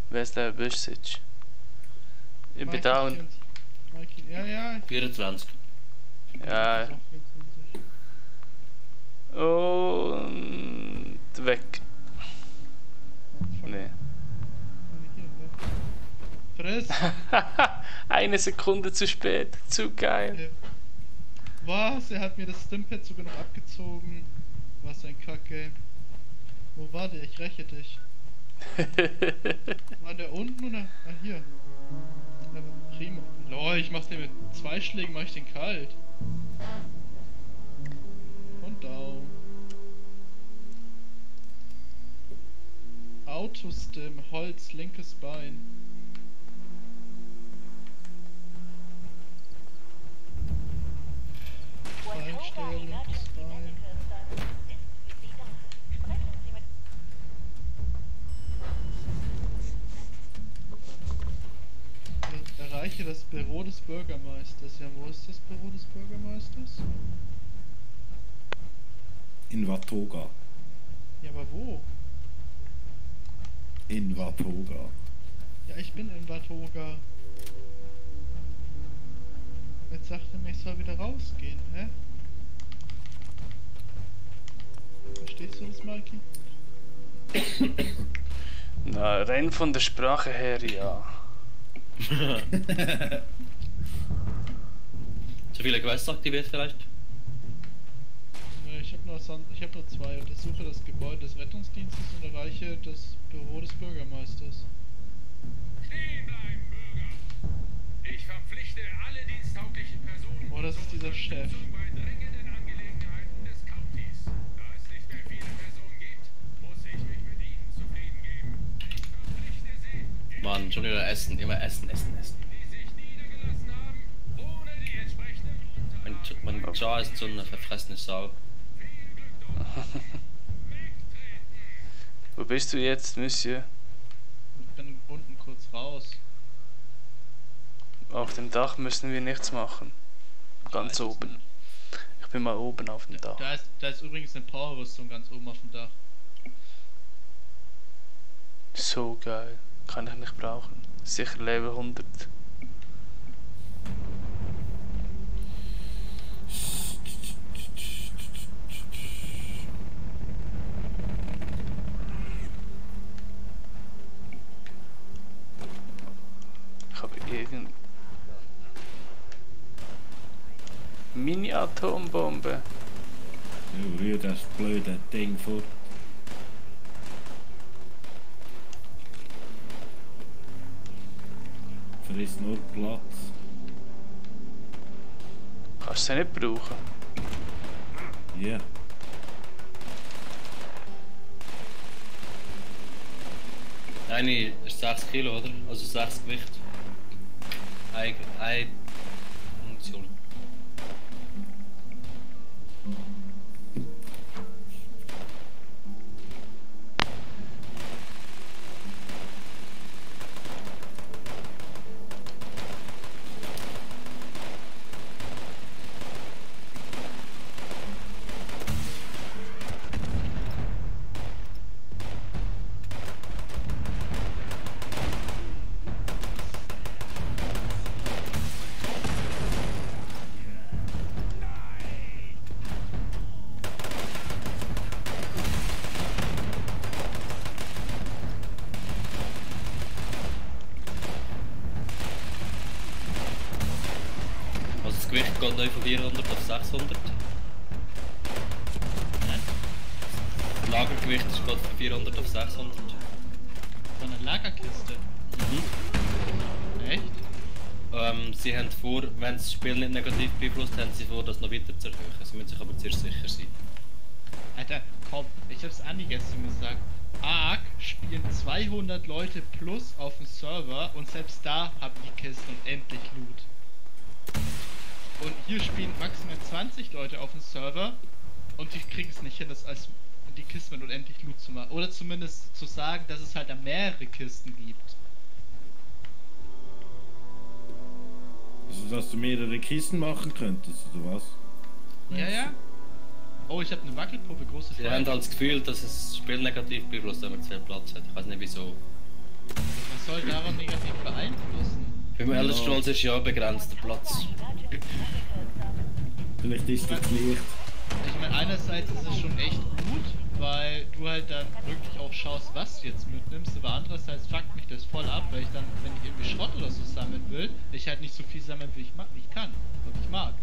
Wer ist der Buschsitch? Ich bin Mikey down. 24. Mikey, ja. 24. Ja, Ich bin auch 24. und weg. Oh, fuck. Nee. Friss! Eine Sekunde zu spät. Zu geil. Okay. Was? Er hat mir das Stimpad sogar noch abgezogen. Was ein Kacke. Wo war der? Ich räche dich. War der unten oder? Ah, hier. Prima. Lol, ich mach den mit 2 Schlägen, mach ich den kalt. Und down. Autostim, Holz, linkes Bein. Beinsteuer, linkes Bein. Erreiche das Büro des Bürgermeisters. Ja, wo ist das Büro des Bürgermeisters? In Watoga. Ja, aber wo? In Watoga. Ja, ich bin in Watoga. Jetzt sagt er mir, ich soll wieder rausgehen, hä? Verstehst du das, Mikey? Na, rein von der Sprache her, ja. Zu viele Quests aktiviert vielleicht? Ich hab nur 2. Untersuche das Gebäude des Rettungsdienstes und erreiche das Büro des Bürgermeisters. Stehen bleiben, Bürger! Ich verpflichte alle diensttauglichen Personen Oh, das ist dieser Chef. bei dringenden Angelegenheiten des Countys. Da es nicht mehr viele Personen gibt, muss ich mich mit ihnen zufrieden geben. Ich verpflichte sie, Mann, schon wieder essen, immer essen. die sich niedergelassen haben, ohne die entsprechenden Unterlagen. Mein Jar ist so eine verfressene Sau. Wo bist du jetzt, Monsieur? Ich bin unten kurz raus. Auf dem Dach müssen wir nichts machen. Ganz weiß es oben. nicht. Ich bin mal oben auf dem Dach. Da ist übrigens eine Powerrüstung ganz oben auf dem Dach. So geil. Kann ich nicht brauchen. Sicher Level 100. Ich habe irgend... Mini-Atombombe. Ja, rühr das blöde Ding fort. Frisst nur Platz. Kannst du sie nicht brauchen? Ja. Eine ist 6 Kilo, oder? Also 6 Gewicht. Ein geht neu von 400 auf 600. Das Lagergewicht geht von 400 auf 600. Von einer Lagerkiste. Echt? Sie haben vor, wenn das Spiel nicht negativ beeinflusst, haben sie vor, das noch weiter zu erhöhen. Sie müssen sich aber zuerst sicher sein. Alter, komm, ich hab's Andi gestern gesagt. Ark spielen 200 Leute plus auf dem Server und selbst da haben die Kisten und endlich Loot. Und hier spielen maximal 20 Leute auf dem Server und die kriegen es nicht hin, das als die Kisten mit unendlich Loot zu machen. Oder zumindest zu sagen, dass es halt da mehrere Kisten gibt. Also, dass du mehrere Kisten machen könntest, oder was? Ja, ja. Oh, ich habe eine Wackelpuppe, große Sie haben halt das Gefühl, dass es das Spiel negativ beeinflusst, wenn man zu viel Platz hat. Ich weiß nicht wieso. Was soll daran negativ beeinflussen? Beim Elder Scrolls ist ja begrenzter Platz. Vielleicht ist das Licht. Ich meine, einerseits ist es schon echt gut, weil du halt dann wirklich auch schaust, was du jetzt mitnimmst, aber andererseits fuckt mich das voll ab, weil ich dann, wenn ich irgendwie Schrott oder so sammeln will, ich halt nicht so viel sammeln, wie ich kann und ich mag.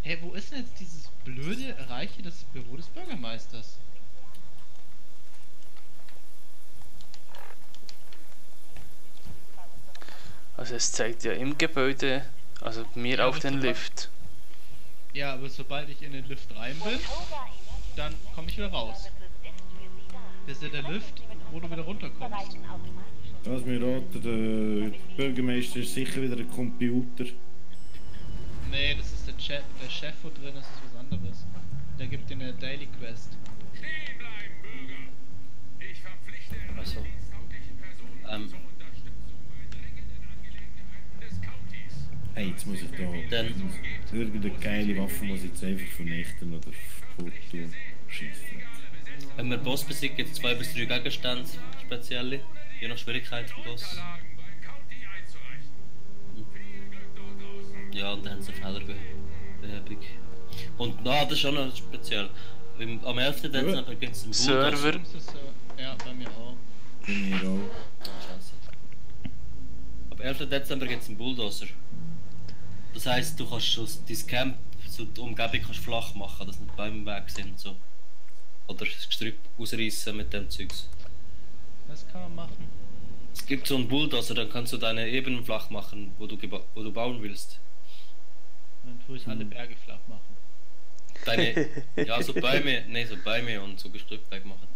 Hey, wo ist denn jetzt dieses blöde, reiche, das Büro des Bürgermeisters? Also es zeigt ja im Gebäude, also bei mir Ja, auch aber den sobald- Lift. Ja, aber sobald ich in den Lift rein bin, dann komme ich wieder raus. Das ist ja der Lift, wo du wieder runterkommst. Lass mir raten, der Bürgermeister ist sicher wieder ein Computer. Nee, das ist der Chef, wo drin ist was anderes. Der gibt dir eine Daily Quest. Stehen bleiben, Bürger! Ich verpflichte Also, taugliche Personen zur Unterstützung bei dringenden Angelegenheiten des Countys. Hey, jetzt muss ich da... dann Irgendeine geile Waffe muss ich jetzt einfach vernichten oder kaputt tun. Scheisse. wenn man Boss besiegt, gibt es 2 bis 3 Gegenstände, spezielle, je nach Schwierigkeit vom Boss. Unterlagen beim County einzureichen. Viel Glück dort draußen. Ja, und dann haben sie Fehlerbehebung. Und das ist schon noch speziell. Am 11. Dezember gibt es einen Bulldozer. Server. Ja, bei mir auch. Bei mir auch. Scheiße. Am 11. Dezember gibt es einen Bulldozer. Das heisst, du kannst schon dein Camp, so die Umgebung kannst flach machen, dass nicht Bäume im Weg sind. So. Oder das Gestrüpp ausreißen mit dem Zeugs. Was kann man machen? Es gibt so einen Bulldozer, dann kannst du deine Ebenen flach machen, wo du bauen willst. Dann tue ich alle Berge flach machen. Deine, ja, so Bäume und so Gestrüpp wegmachen.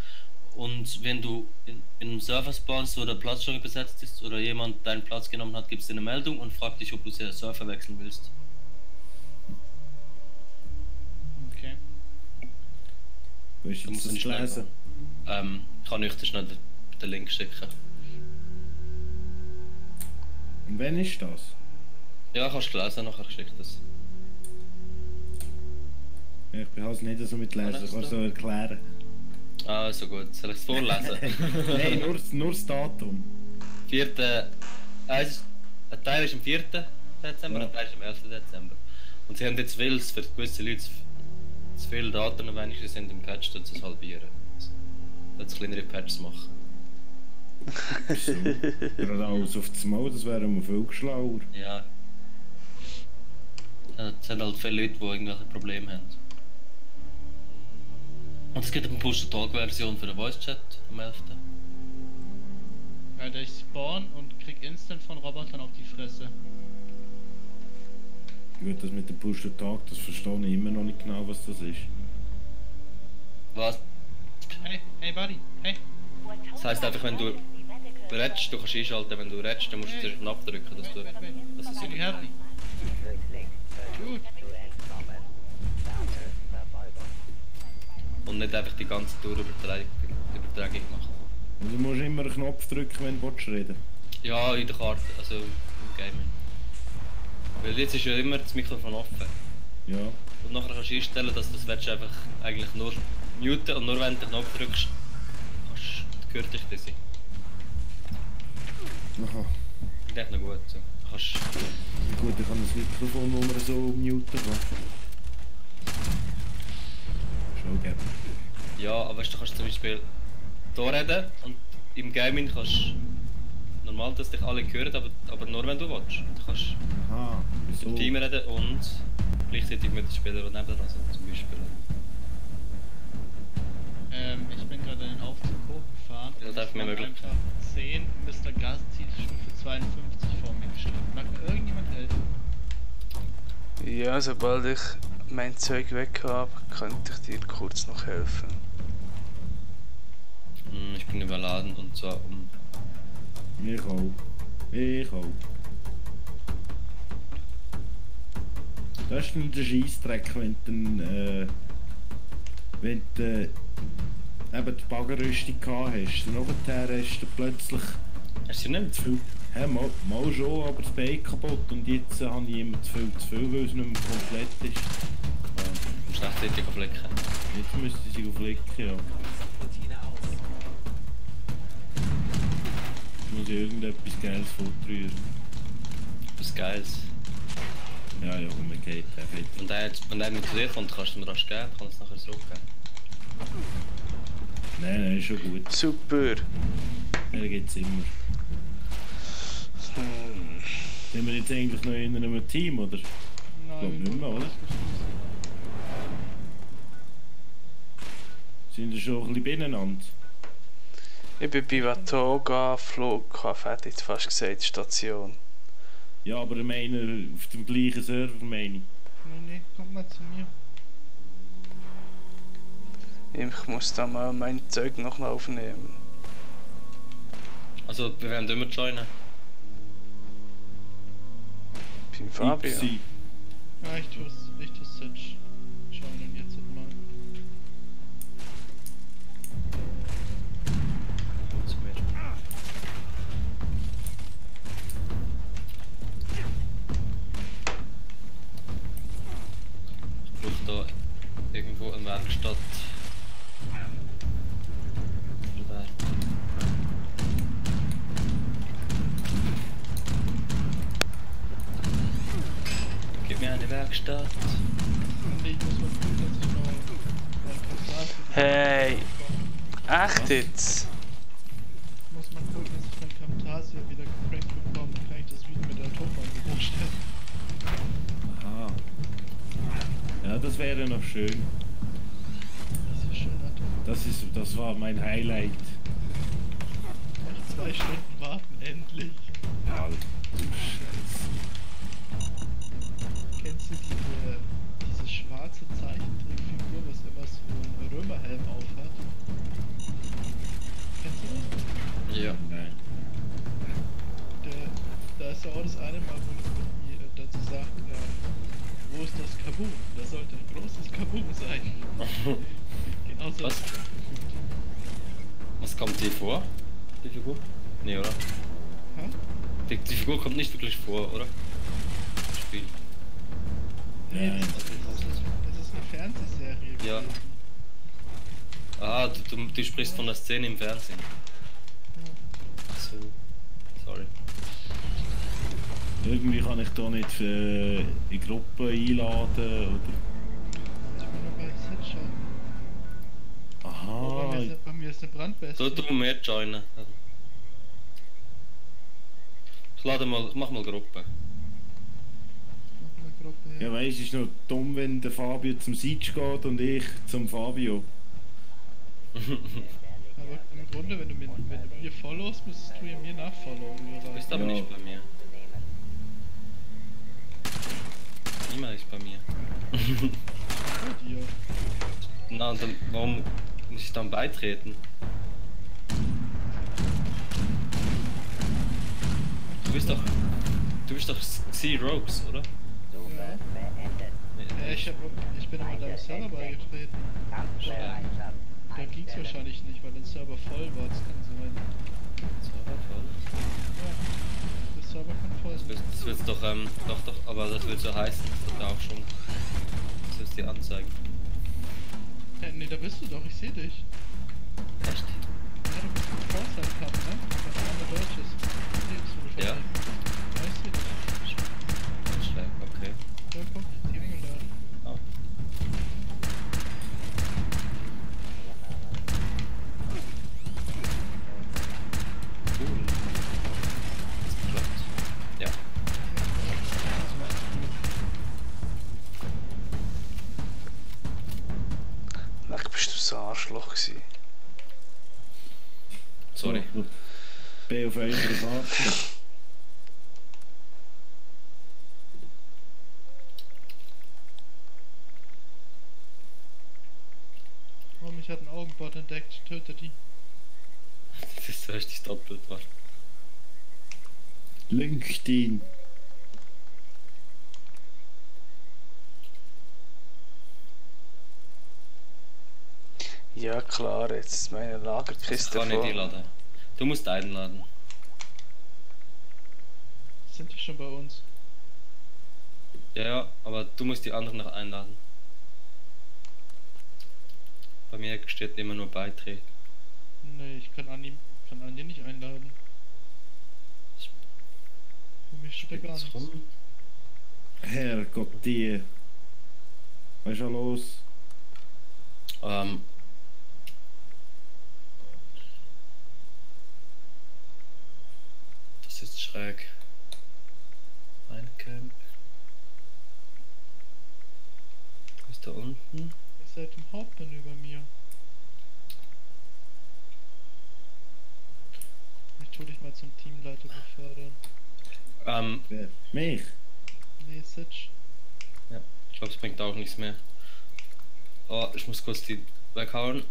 Und wenn du in einem Server spawnst, wo der Platz schon besetzt ist oder jemand deinen Platz genommen hat, gibst du eine Meldung und fragt dich, ob du den Server wechseln willst. Okay. Du hast Du jetzt musst das nicht schnell gelesen. Kann ich dir schnell den Link schicken. Und wann ist das? Ja, kannst du lesen, nachher schicke ich das. Ja, ich bin halt nicht so mit Lesen, ich kann es so erklären. Ah, so gut. Soll ich es vorlesen? Nein, nur das Datum. 4. Ein Teil ist am 4. Dezember Ja. und ein Teil ist am 11. Dezember. Und sie haben jetzt will für gewisse Leute zu viele Daten und wenigstens sind im Patch, dass sie es halbieren. Dass kleinere Patches machen. So. Gerade alles auf das Mal, das wäre mal viel schlauer. Ja. Es sind halt viele Leute, die irgendwelche Probleme haben. Und es gibt eine Push-to-Talk-Version für den Voice-Chat am 11. Alter, ich spawn und krieg instant von Robotern auf die Fresse. Gut, das mit dem Push-to-Talk, das verstehe ich immer noch nicht genau, was das ist. Was? Hey Buddy, hey. Das heisst einfach, wenn du redest, du kannst einschalten, wenn du redest, dann musst du zuerst abdrücken, dass du... Das ist Can you help me? Gut. Und nicht einfach die ganze Tour-Übertragung machen. Und du musst immer einen Knopf drücken, wenn du reden willst. Ja, in der Karte, also im Gaming. Weil jetzt ist ja immer das Mikrofon offen. Ja. Und nachher kannst du einstellen, dass das willst du einfach eigentlich nur muten und nur wenn du den Knopf drückst, hört dich das. Aha. Ist echt noch gut so. Kannst... Gut, ich kann das Mikrofon, wo man so muten kann. Schon geben. Ja, aber weißt du, kannst zum Beispiel hier reden und im Gaming kannst normal, dass dich alle hören, aber nur wenn du willst. Du kannst Aha, wieso? im Team reden und gleichzeitig mit den Spielern nebenan, also zum Beispiel. Ich bin gerade in den Aufzug hochgefahren. Ja, und darf es mir waren möglich. einfach 10 Mr. Gasziel Stufe 52 vor mir gestanden. Mag mir irgendjemand helfen? Ja, sobald ich mein Zeug weg habe, könnte ich dir kurz noch helfen. Ich bin überladen und zwar um. Ich auch. Ich auch. Das ist nicht der Scheissdreck, wenn du eben die Baggerrüstung gehabt hast. Und nachher hast du plötzlich Hast du nicht? zu viel. Ja, mal schon, aber das Bein kaputt. Und jetzt habe ich immer zu viel, weil es nicht mehr komplett ist. Schlechtzeitig auf Flecken. Jetzt müsste sie auf Flicken, ja. Jetzt muss ich irgendetwas Geiles fortrühren. Was Geiles. Ja, komm, man geht einfach. Wenn der mit zu dir kommt, kannst du ihm rasch geben, kann es nachher zurückgeben. Nein, ist schon gut. Super. Ja, geht's immer. Sind wir jetzt eigentlich noch in einem Team, oder? Nein, Glaub nicht mehr, oder? alles geschlossen. Sind wir schon ein bisschen beieinander? Ich bin bei Watoga, Flughafen, hätte ich jetzt fast gesagt, Station. Ja, aber ich meine, auf dem gleichen Server meine ich. Nee, kommt mal zu mir. Ich muss da mal mein Zeug noch aufnehmen. Also, wir werden immer joinen. Beim Fabio. Ipsi. Ja, ich tu's jetzt. Schauen wir jetzt mal. Zu mir. Ich brauche da irgendwo eine Werkstatt. Oder gib mir eine Werkstatt. Nee, ich muss mal gucken, dass ich noch mein Kampfhase Hey! Echt jetzt? Ich muss mal gucken, dass ich mein Camtasia wieder gecrackt bekomme. Dann kann ich das Video mit der Atombombe hochstellen. Aha. Ja, das wäre noch schön. Das ist schön, Atom. Das war mein Highlight. Noch 2 Stunden warten, endlich. Alter, du Scheiße. Kennst du diese schwarze Zeichentrickfigur, was immer so einen Römerhelm aufhat? Kennst du das? Ja. Nein. Da ist ja auch das eine Mal, wo die dazu sagt, wo ist das Kabum? Da sollte ein großes Kabum sein. Genau so. Was? Was kommt die vor? Die Figur? Nee, oder? Hä? Die Figur kommt nicht wirklich vor, oder? Im Spiel. Nee, Nein. das ist eine Fernsehserie. Ja. gewesen. Ah, du sprichst von der Szene im Fernsehen. Ach so. Sorry. Irgendwie kann ich da nicht in Gruppen einladen, oder? Ich bin noch gar nicht hinschauen. Aha. Bei mir ist eine Brandweste. Du mehr joinen. Ich mach mal Gruppe. Noch eine Gruppe her. Ja, weißt du, es ist noch dumm, wenn der Fabio zum Sitsch geht und ich zum Fabio. Aber im Grunde, wenn du mir followst, müsstest du ja mir nachfollowen. Du bist aber Ja. nicht bei mir. Niemand ist bei mir. Bei dir. Na, und dann, warum muss ich dann beitreten? Du bist doch Sea Rogues, oder? Ja. Ich bin aber deinem Server beigetreten. Da ging's wahrscheinlich nicht, weil der Server voll war. Das kann sein. Server voll. Ja. Der Server kann voll sein. Das wird's doch, doch, aber das wird so heißen, das wird auch schon. Das wird's dir anzeigen. Nee, da bist du doch. Ich seh dich. Echt? Ja, du bist im Foresight Cup, ne? Was einer Deutsch ist. Lebst du Ja. wahrscheinlich. Ja, ich seh dich. Schlecht, okay. Ja, guck, die eingeladen. Oh. Cool. ein Arschloch gewesen. Sorry. B auf einer Karte. Oh, mich hat ein Augenbot entdeckt. Tötet die. Das ist so richtig doppelt, was? LinkedIn. Ja klar, jetzt ist meine Ich Lagerkiste kann nicht voll. einladen. Du musst einladen. Sind die schon bei uns? Ja, aber du musst die anderen noch einladen. Bei mir steht immer nur Beitreten. Nee, ich kann Anja nicht einladen. Für mich steht da gar nichts. Herrgott, die. Was ist schon los? Das ist schräg. Ein Camp. Was ist da unten? Ihr seid im Hauptmenü bei mir. Ich tu dich mal zum Teamleiter befördern. Wer? Mich? Nee, Sitch. Ich glaube, es bringt auch nichts mehr. Oh, ich muss kurz die weghauen.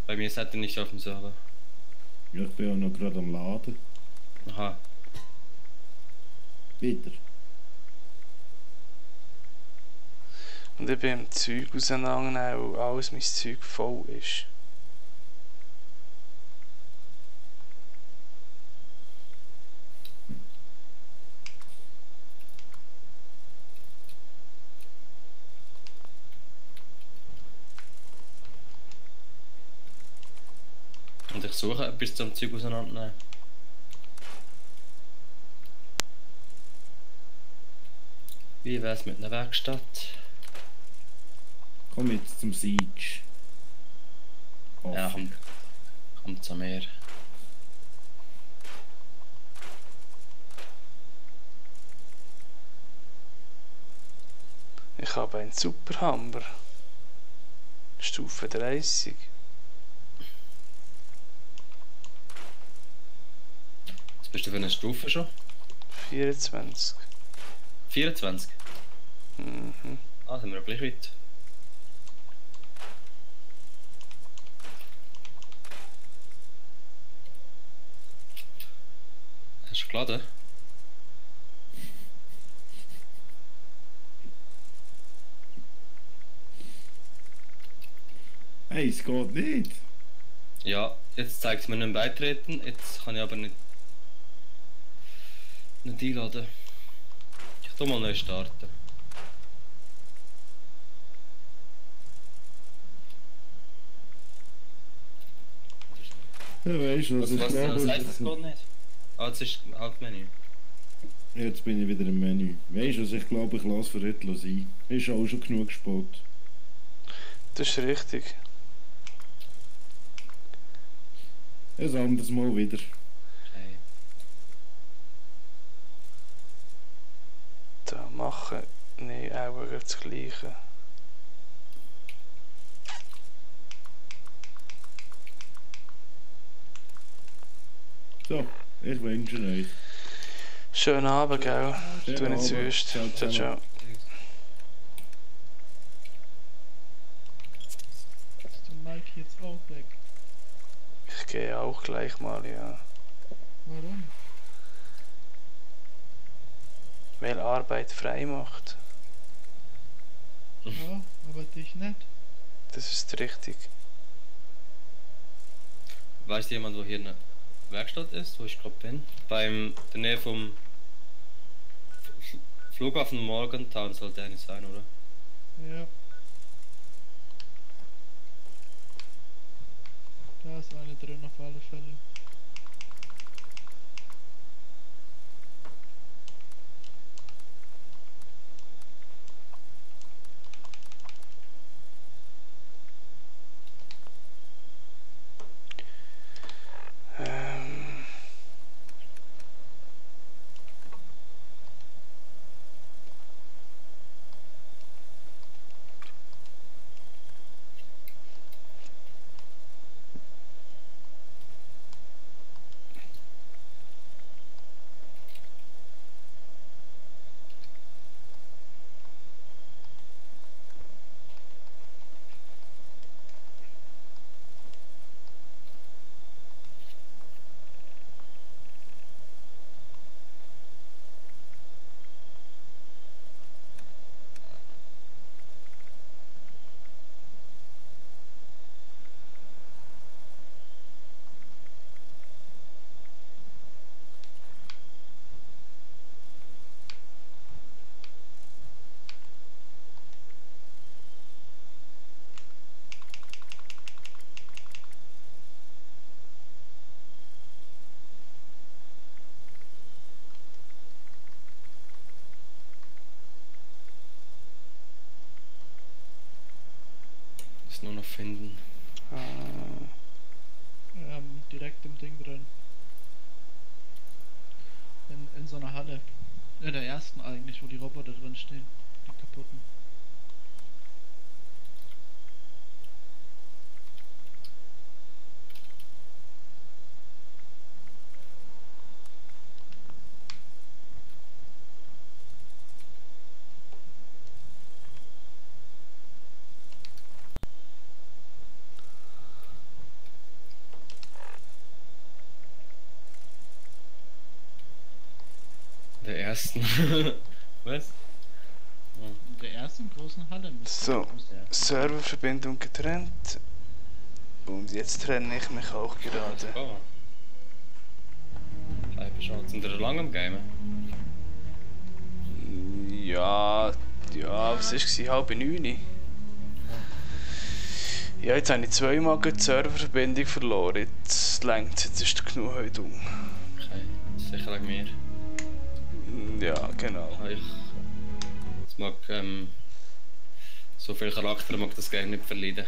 Bei mir seid ihr nicht auf dem Server. Ja, ich bin ja noch gerade am Laden. Aha. Wieder. Und ich bin im Zeug auseinandernehmen, weil alles mein Zeug voll ist. Und ich suche bis zum Zeug auseinandernehmen. Wie wär's mit einer Werkstatt? Komm jetzt zum Siege. Oh, Ja, kommt zu mir. Ich habe einen Superhammer. Stufe 30. Was bist du für eine Stufe schon? 24. 24? Mhm. Ah, sind wir gleich weit. Hast du geladen? Hey, es geht nicht. Ja, jetzt zeigt es mir nicht beitreten, jetzt kann ich aber nicht einladen. Ich tu mal neu starten. Ja, weißt du, Was ich heißt das? glaube, Geht nicht? Ah, jetzt ist Hauptmenü. jetzt bin ich wieder im Menü. Weißt du, ich glaube, ich lasse für heute sein. Ist auch schon genug gespart. Das ist richtig. Ein anderes Mal wieder. Okay. Da machen. Nein, auch das Gleiche. So, ich wünsche euch. Schönen Abend, gell? Schönen Du nicht zu Abend. wüst. Ciao, Ciao, ciao. Ist der Mike jetzt auch weg? Ich gehe auch gleich mal, ja. Warum? Weil Arbeit frei macht. Ja, aber dich nicht. Das ist richtig. Weißt du jemand, wo hier eine Werkstatt ist, wo ich gerade bin? Beim der Nähe vom Flughafen Morgantown sollte eine sein, oder? Ja. Da ist eine drin auf alle Fälle. Nur noch finden. Direkt im Ding drin. In so einer Halle. In der ersten eigentlich, wo die Roboter drin stehen. Die kaputten. Der ersten. Was? In der ersten großen Halle müsste So, Serververbindung getrennt. Und jetzt trenne ich mich auch gerade. Oh. Halbe Chance. Sind wir lange am Gamen? Ja, was war es? 8:30. Ja, jetzt habe ich zweimal die Serververbindung verloren. Jetzt längt es, jetzt ist der genug heute um. Okay, sicher wegen mir. Ja, genau. Das mag, so viel Charakter mag das Game nicht verleiden.